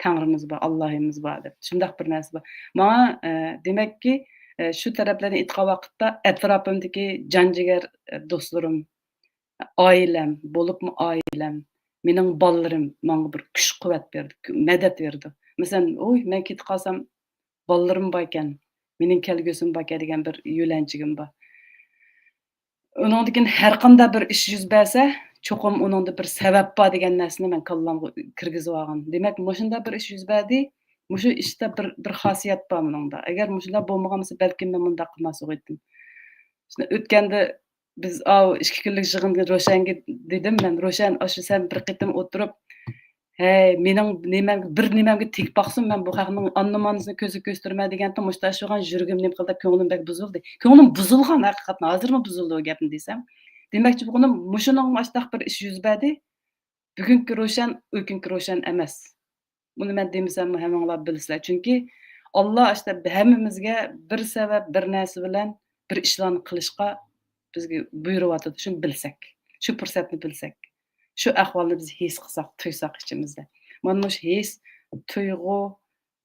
تەڭرىمىز بار، ئاللاھىمىز بار دەپ، شۇنداق بىر نەرسە بار. ماڭا، ئە، دېمەككى، ئە، شۇ تەرەپلەرنى ئېيتقان ۋاقىتتا ئەتراپىمدىكى جان جىگەر، ئە، دوستلىرىم، ئائىلەم، بولۇپمۇ ئائىلەم، مېنىڭ بالىلىرىم ماڭا بىر كۈچ-قۇۋۋەت بېرىدۇ، مەدەت بېرىدۇ. مەسىلەن، ئۇي، مەن كېتىپ قالسام، بالىلىرىم باركەن، مېنىڭ كەلگۈسىم باركەن دېگەن بىر يۆلەنچۈكۈم بار. ئۇنىڭدىن كېيىن ھەرقانداق بىر ئىش يۈز بەرسە، چوقۇم ئۇنىڭدا بىر سەۋەب بار دېگەن نەرسىنى مەن كاللامغا كىرگۈزۈۋالغان. دېمەك، مۇشۇنداق بىر ئىش يۈز بەردى، مۇشۇ ئىشتا بىر، بىر خاسىيەت بار مۇنىڭدا. ئەگەر مۇشۇنداق بولمىغان بولسا، بەلكىم مەن مۇنداق قىلماس بولغىيتتىم. شۇنداق ئۆتكەندە بىز ئاۋۇ ئىككى كۈنلۈك يىغىندا روشەنگە دېدىم مەن، روشەن، ئاشۇ سەن بىر قېتىم ئولتۇرۇپ، ھەي، مېنىڭ نېمەم، بىر نېمەمگە تېگىپ باقسۇن، مەن بۇ خەقنىڭ ئان-نېمانىسىنى كۆزگە كۆستۈرىمەن دېگەنتىڭ، مۇشۇ تاشلىغان يۈرىكىم نېمە قىلدى، كۆڭلۈم بەك بۇزۇلدى. كۆڭلۈم بۇزۇلغان ھەقىقەتەن، ھازىرمۇ بۇزۇلدى ئۇ گەپنى دېسەم. دېمەكچى بولغىنىم، مۇشۇنىڭغا ئاشتاق بىر ئىش يۈز بەردى. بۈگۈنكى روشەن، ئۆگۈنكى روشەن ئەمەس. بۇنى مەن دېمىسەممۇ ھەممىڭلار بىلىسىلەر. چۈنكى ئاللا ئاشتا ھەممىمىزگە بىر سەۋەب، بىر نەرسە بىلەن بىر ئىشلارنى قىلىشقا بىزگە بۇيرۇۋاتىدۇ. شۇنى بىلسەك، شۇ پۇرسەتنى بىلسەك، شۇ ئەھۋالنى بىز ھېس قىلساق، تۇيساق ئىچىمىزدە. مانا مۇشۇ ھېس، تۇيغۇ،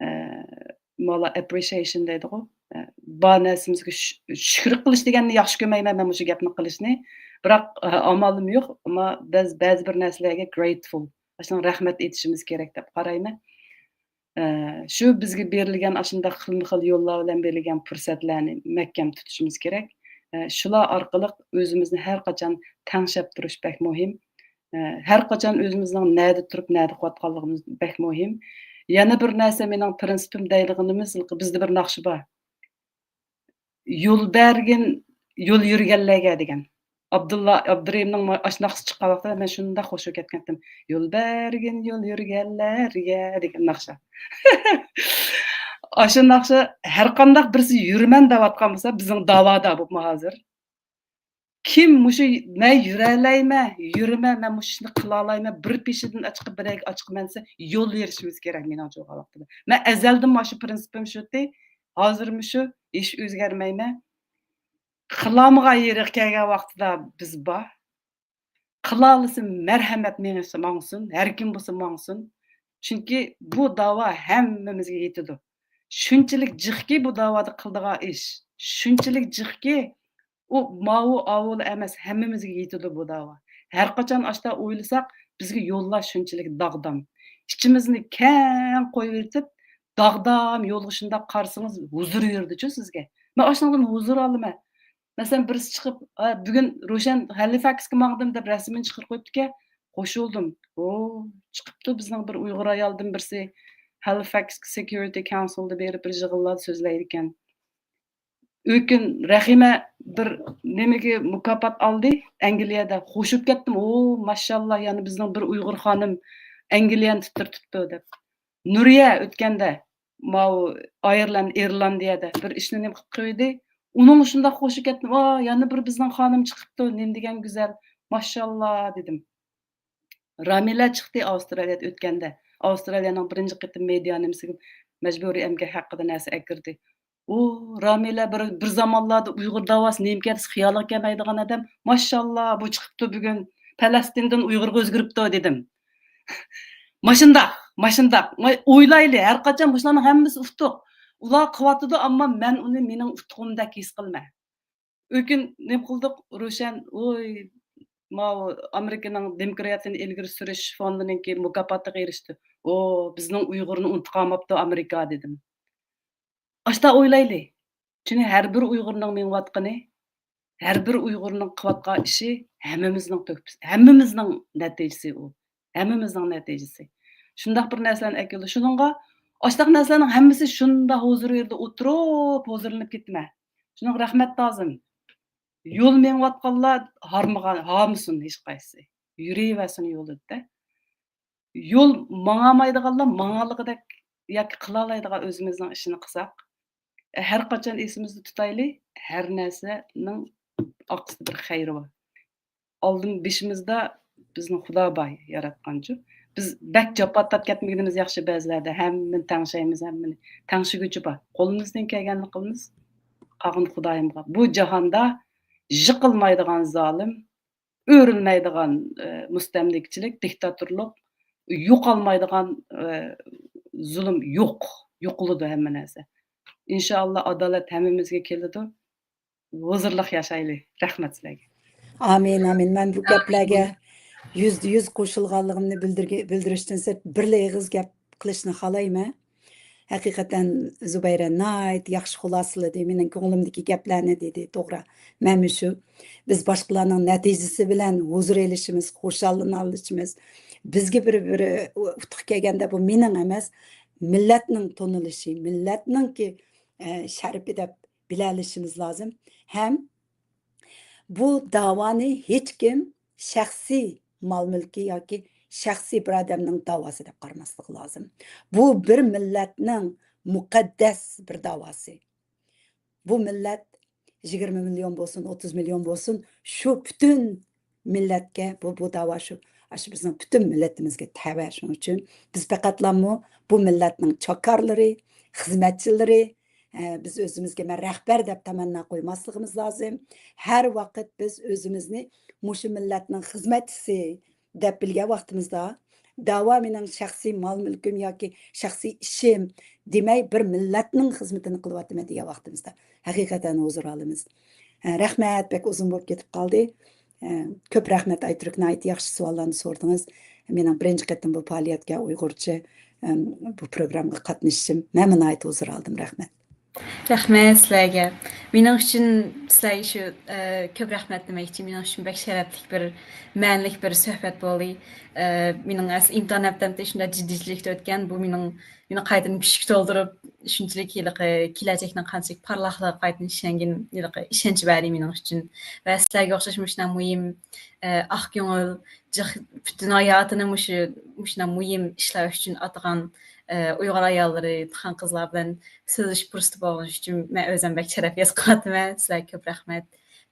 ئە، مانا appreciation دەيدىغۇ، ئە، بار نەرسىمىزگە شۈ-، شۈكۈر قىلىش دېگەننى ياخشى كۆرمەيمەن مەن مۇشۇ گەپنى قىلىشنى. بىراق، ئە، ئامالىم يوق. ئەمما بەز-، بەزى بىر نەرسىلەرگە grateful، ئاشۇنىڭ رەھمەت ئېيتىشىمىز كېرەك دەپ قارايمەن. ئە، شۇ بىزگە بېرىلگەن ئاشۇنداق خىلمۇ خىل يوللار بىلەن بېرىلگەن پۇرسەتلەرنى مەھكەم تۇتۇشىمىز كېرەك. ئە، شۇلار ئارقىلىق ئۆزىمىزنى ھەر قاچان تەڭشەپ تۇرۇش بەك مۇھىم. ئە، ھەر قاچان ئۆزىمىزنىڭ نەدە تۇرۇپ، نەدە قىلىۋاتقانلىقىمىز بەك مۇھىم. يەنە بىر نەرسە، مېنىڭ پىرىنسىپىم دەيدىغىنىمىز، بىزدە بىر ناخشا بار. يول بەرگىن يول يۈرگەنلەرگە دېگەن. ئابدۇللا ئابدۇرېھىمنىڭ ما-، ئاشۇ ناخشىسى چىققان ۋاقتىدا مەن شۇنداق خۇشۇ كەتكەنتىم. يول بەرگىن يول يۈرگەنلەرگە دېگەن ناخشا. ئاشۇ ناخشا ھەر قانداق بىرسى يۈرىمەن دەۋاتقان بولسا، بىزنىڭ داۋادا بولۇپمۇ ھازىر. كىم مۇشۇ مەن يۈرەلەيمەن، يۈرىمەن، مەن مۇشۇ ئىشنى قىلالايمەن، بىر پېشىدىن ئاچىقىپ بىرەرگە ئاچىقىمەن دېسە، يول بېرىشىمىز كېرەك مېنىڭچە بولغان ۋاقتىدا. مەن ئەزەلدىن مانا شۇ پرىنسىپىم شۇتى، ھازىرمۇ شۇ، ھېچ ئۆزگەرمەيمەن. قىلالمىغان يېرىگە كەلگەن ۋاقتىدا بىز بار. قىلالىسا مەرھەمەت مېڭىسى ماڭسۇن، ھەر كىم بولسا ماڭسۇن. چۈنكى بۇ داۋا ھەممىمىزگە يېتىدۇ. شۇنچىلىك جىقكى بۇ داۋادا قىلىدىغان ئىش. شۇنچىلىك جىقكى ئۇ ماۋۇ ئاۋۇلا ئەمەس، ھەممىمىزگە يېتىدۇ بۇ داۋا. ھەر قاچان ئاشتا ئويلىساق، بىزگە يوللار شۇنچىلىك داغدام. ئىچىمىزنى كەڭ قويۇۋېتىپ، داغدام يولغا شۇنداق قارىسىڭىز، ھۇزۇر بېرىدىچۇ سىزگە. مەن ئاشۇنىڭدىن ھۇزۇر ئالىمەن. مەسىلەن، بىرسى چىقىپ، «ئا، بۈگۈن روشەن ھەلىفەكسكە ماڭدىم» دەپ رەسىمىنى چىقىرىپ قويۇپتىكەن. قوشۇلدۇم. ئو، چىقىپتۇ بىزنىڭ بىر ئۇيغۇر ئايالدىن بىرسى ھەلىفەكس سېكيۇرىتى كاۋنسىلدا بېرىپ بىر يىغىنلاردا سۆزلەيدىكەن. ئۆكۈن، رەھىمە بىر نېمىگە مۇكاپات ئالدى ئەنگلىيەدە. خوشۇپ كەتتىم. ئو، ماشاللا، يەنە بىزنىڭ بىر ئۇيغۇر خانىم ئەنگلىيەنى تىترىتىپتۇ دەپ. نۇرىيە ئۆتكەندە ماۋۇ ئايرلاند، ئىرلاندىيەدە بىر ئىشنى نېمە قىلىپ قويدى. ئۇنىڭغا شۇنداق خوشۇپ كەتتىم. ۋا، يەنە بىر بىزنىڭ خانىم چىقىپتۇ، نېمە دېگەن گۈزەل، ماشاللا دېدىم. رامىلە چىقتى ئاۋسترالىيەدە ئۆتكەندە. ئاۋسترالىيەنىڭ بىرىنچى قېتىم مېدىيا نېمىسىگە مەجبۇرىي ئەمگەك ھەققىدە نەرسە ئەكىردى. ئۇ، رامىلە بىر، بىر زامانلاردا ئۇيغۇر داۋاسى نېمىكەن دېسە خىيالىغا كەلمەيدىغان ئادەم. ماشاللا، بۇ چىقىپتۇ بۈگۈن. پەلەستىندىن ئۇيغۇرغا ئۆزگىرىپتۇ دېدىم. ماشۇنداق، ماشۇنداق. ماي-، ئويلايلى، ھەر قاچان مۇشۇلارنىڭ ھەممىسى ئۇتۇق. ئۇلار قىلىۋاتىدۇ، ئەمما مەن ئۇنى مېنىڭ ئۇتۇقۇمدەك ھېس قىلمە. ئۆكۈن، نېمە قىلدۇق، روشەن، ۋوي، ماۋۇ ئامېرىكىنىڭ دېموكراتىيىنى ئىلگىرى سۈرۈش فوندىنىڭكى مۇكاپاتىغا ئېرىشتى. ئو، بىزنىڭ ئۇيغۇرنى ئۇنتۇپ قالماپتۇ ئامېرىكا، دېدىم. ئاشتا ئويلايلى. چۈنكى ھەر بىر ئۇيغۇرنىڭ مېڭىۋاتقىنى، ھەر بىر ئۇيغۇرنىڭ قىلىۋاتقان ئىشى ھەممىمىزنىڭ تۆھپىسى، ھەممىمىزنىڭ نەتىجىسى ئۇ. ھەممىمىزنىڭ نەتىجىسى. شۇنداق بىر نەرسىلەرنى ئەكېلىدۇ. شۇنىڭغا ئاشتاق نەرسىلەرنىڭ ھەممىسى شۇنداق ھۇزۇر يېرىدە ئولتۇرۇپ، ھۇزۇرلىنىپ كېتىمەن. شۇنىڭغا رەھمەت لازىم. يول مېڭىۋاتقانلار ھارمىغان، ھارمىسۇن ھېچقايسىسى. يۈرۈۋەرسۇن يولىدا. يول ماڭالمايدىغانلار ماڭالىغۇدەك ياكى قىلالايدىغان ئۆزىمىزنىڭ ئىشىنى قىلساق، ھەر قاچان ئېسىمىزدە تۇتايلى، ھەر نەرسىنىڭ ئارقىسىدا بىر خەيرى بار. ئالدىن بېشىمىزدا بىزنىڭ خۇدا بار ياراتقانچۇ. بىز بەك جاپا تارتىپ كەتمىگىنىمىز ياخشى بەزىلەردە، ھەممىنى تەڭشەيمىز، ھەممىنى تەڭشىگۈچى بار. قولىمىزدىن كەلگەننى قىلىمىز، قالغىنى خۇدايىمغا. بۇ جاھاندا يىقىلمايدىغان زالىم، ئۆرۈلمەيدىغان، ئە، مۇستەملىكىچىلىك، دىكتاتورلۇق، يوقالمايدىغان، ئە، زۇلۇم يوق. يوقىلىدۇ ھەممە نەرسە. ئىنشائاللا، ئادالەت ھەممىمىزگە كېلىدۇ. ھۇزۇرلۇق ياشايلى. رەھمەت سىلەرگە. ئامىن، ئامىن. مەن بۇ گەپلەرگە يۈزدە يۈز قوشۇلغانلىقىمنى بىلدۈرگە-، بىلدۈرۈشتىن سىرت، بىرلا ئېغىز گەپ قىلىشنى خالايمەن. ھەقىقەتەن زۇبەيرە ناھايىتى ياخشى خۇلاسىلىدى. مېنىڭ كۆڭلۈمدىكى گەپلەرنى دېدى. توغرا. مەنمۇ شۇ. بىز باشقىلارنىڭ نەتىجىسى بىلەن ھۇزۇر ئېلىشىمىز، خۇشاللىنالىشىمىز. بىزگە بىر، بىر ئۇتۇق كەلگەندە بۇ مېنىڭ ئەمەس، مىللەتنىڭ تونۇلۇشى، مىللەتنىڭكى، ئە، شەرىپى دەپ بىلەلىشىمىز لازىم. ھەم بۇ داۋانى ھېچكىم شەخسىي مال-مۈلكى ياكى شەخسىي بىر ئادەمنىڭ داۋاسى دەپ قارىماسلىقى لازىم. بۇ بىر مىللەتنىڭ مۇقەددەس بىر داۋاسى. بۇ مىللەت يىگىرمە مىليون بولسۇن، ئوتتۇز مىليون بولسۇن، شۇ پۈتۈن مىللەتكە بۇ، بۇ داۋا شۇ، ئاشۇ بىزنىڭ پۈتۈن مىللىتىمىزگە تەۋە. شۇنىڭ ئۈچۈن بىز پەقەتلامۇ بۇ مىللەتنىڭ چاكارلىرى، خىزمەتچىلىرى، ئە، بىز ئۆزىمىزگە مەن رەھبەر دەپ تەمەننا قويماسلىقىمىز لازىم. ھەر ۋاقىت بىز ئۆزىمىزنى مۇشۇ مىللەتنىڭ خىزمەتچىسى دەپ بىلگەن ۋاقتىمىزدا، داۋا مېنىڭ شەخسىي مال-مۈلكۈم ياكى شەخسىي ئىشىم دېمەي، بىر مىللەتنىڭ خىزمىتىنى قىلىۋاتىمەن دېگەن ۋاقتىمىزدا ھەقىقەتەن ھۇزۇر ئالىمىز. ئە، رەھمەت، بەك ئۇزۇن بولۇپ كېتىپ قالدى. ئە، كۆپ رەھمەت، ئايتۈرك، ناھايىتى ياخشى سوئاللارنى سورىدىڭىز. مېنىڭ بىرىنچى قېتىم بۇ پائالىيەتكە ئۇيغۇرچە، ئەم، بۇ پروگراممىغا قاتنىشىشىم، مەنمۇ ناھايىتى ھۇزۇر ئالدىم. رەھمەت. رەھمەت سىلەرگە. مېنىڭ ئۈچۈن سىلەرگە شۇ، ئە، كۆپ رەھمەت دېمەكچى. مېنىڭ ئۈچۈن بەك شەرەپلىك بىر، مەنىلىك بىر سۆھبەت بولدى. ئە، مېنىڭ ئەسلى ئىمتىھان ھەپتەمدە شۇنداق جىددىيچىلىكتە ئۆتكەن. بۇ مېنىڭ، مېنى قايتىدىن كۈچكە تولدۇرۇپ، شۇنچىلىك ھېلىقى كېلەچەكنىڭ قانچىلىك پارلاقلىقىغا قايتىدىن ئىشەنگىن، ھېلىقى ئىشەنچ بەردى مېنىڭ ئۈچۈن. ۋە سىلەرگە ئوخشاش مۇشۇنداق مۇھىم، ئە، ئاق كۆڭۈل، جىق، پۈتۈن ھاياتىنى مۇشۇ، مۇشۇنداق مۇھىم ئىشلار ئۈچۈن ئاتىغان، ئە، ئۇيغۇر ئاياللىرى، خان-قىزلار بىلەن سۆزلىشىش پۇرسىتى بولغىنى ئۈچۈن مەن ئۆزۈم بەك شەرەپ ھېس قىلىۋاتىمەن. سىلەرگە كۆپ رەھمەت.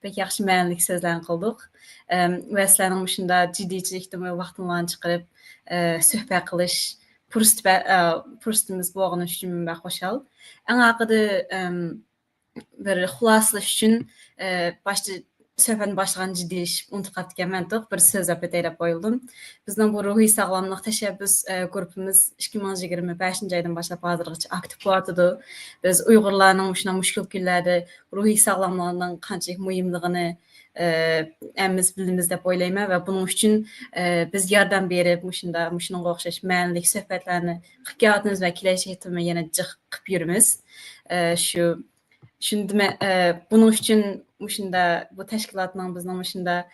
بەك ياخشى مەنىلىك سۆزلەرنى قىلدۇق. ئەم، ۋە سىلەرنىڭ مۇشۇنداق جىددىيچىلىكتىنمۇ ۋاقتىڭلارنى چىقىرىپ، ئە، سۆھبەت قىلىش پۇرسىتى بە-، ئە، پۇرسىتىمىز بولغىنى ئۈچۈن مەن بەك خۇشال. ئەڭ ئاخىرىدا، ئەم، بىر خۇلاسىلەش ئۈچۈن، ئە، باشتا سۆھبەتنى باشلىغان جىددىيلىشىپ ئۇنتۇپ قاپتىكەنمەن، توق، بىر سۆزلەپ ئۆتەي دەپ ئويلىدىم. بىزنىڭ بۇ روھىي ساغلاملىق تەشەببۇس، ئە، گۇرۇپپىمىز ئىككى مىڭ يىگىرمە بەشىنچى ئايدىن باشلاپ ھازىرغىچە ئاكتىپ بولۇۋاتىدۇ. بىز ئۇيغۇرلارنىڭ مۇشۇنداق مۈشكۈل كۈنلەردە روھىي ساغلاملىقنىڭ قانچىلىك مۇھىملىقىنى، ئە، ھەممىمىز بىلىمىز دەپ ئويلايمەن ۋە بۇنىڭ ئۈچۈن، ئە، بىز ياردەم بېرىپ، مۇشۇنداق، مۇشۇنىڭغا ئوخشاش مەنىلىك سۆھبەتلەرنى قىلىپ كېلىۋاتىمىز ۋە كېلەچەكتىمۇ يەنە جىق قىلىپ يۈرىمىز. ئە، شۇ شۇنى دېمە-، ئە، بۇنىڭ ئۈچۈن مۇشۇنداق بۇ تەشكىلاتنىڭ بىزنىڭ مۇشۇنداق،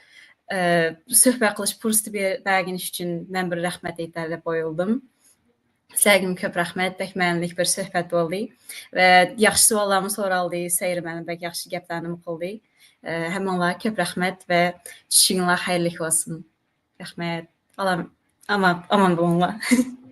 ئە، سۆھبەت قىلىش پۇرسىتى بە-، بەرگىنى ئۈچۈن مەن بىر رەھمەت ئېيتاي دەپ ئويلىدىم. سىلەرگىمۇ كۆپ رەھمەت، بەك مەنىلىك بىر سۆھبەت بولدى. ۋە ياخشى سوئاللارمۇ سورالدى، سەيرىمەن بەك ياخشى گەپلەرنىمۇ قىلدى. ئە، ھەممىڭلارغا كۆپ رەھمەت ۋە چۈشۈڭلار خەيرلىك بولسۇن. رەھمەت. ئالام-، ئامان، ئامان بولۇڭلار.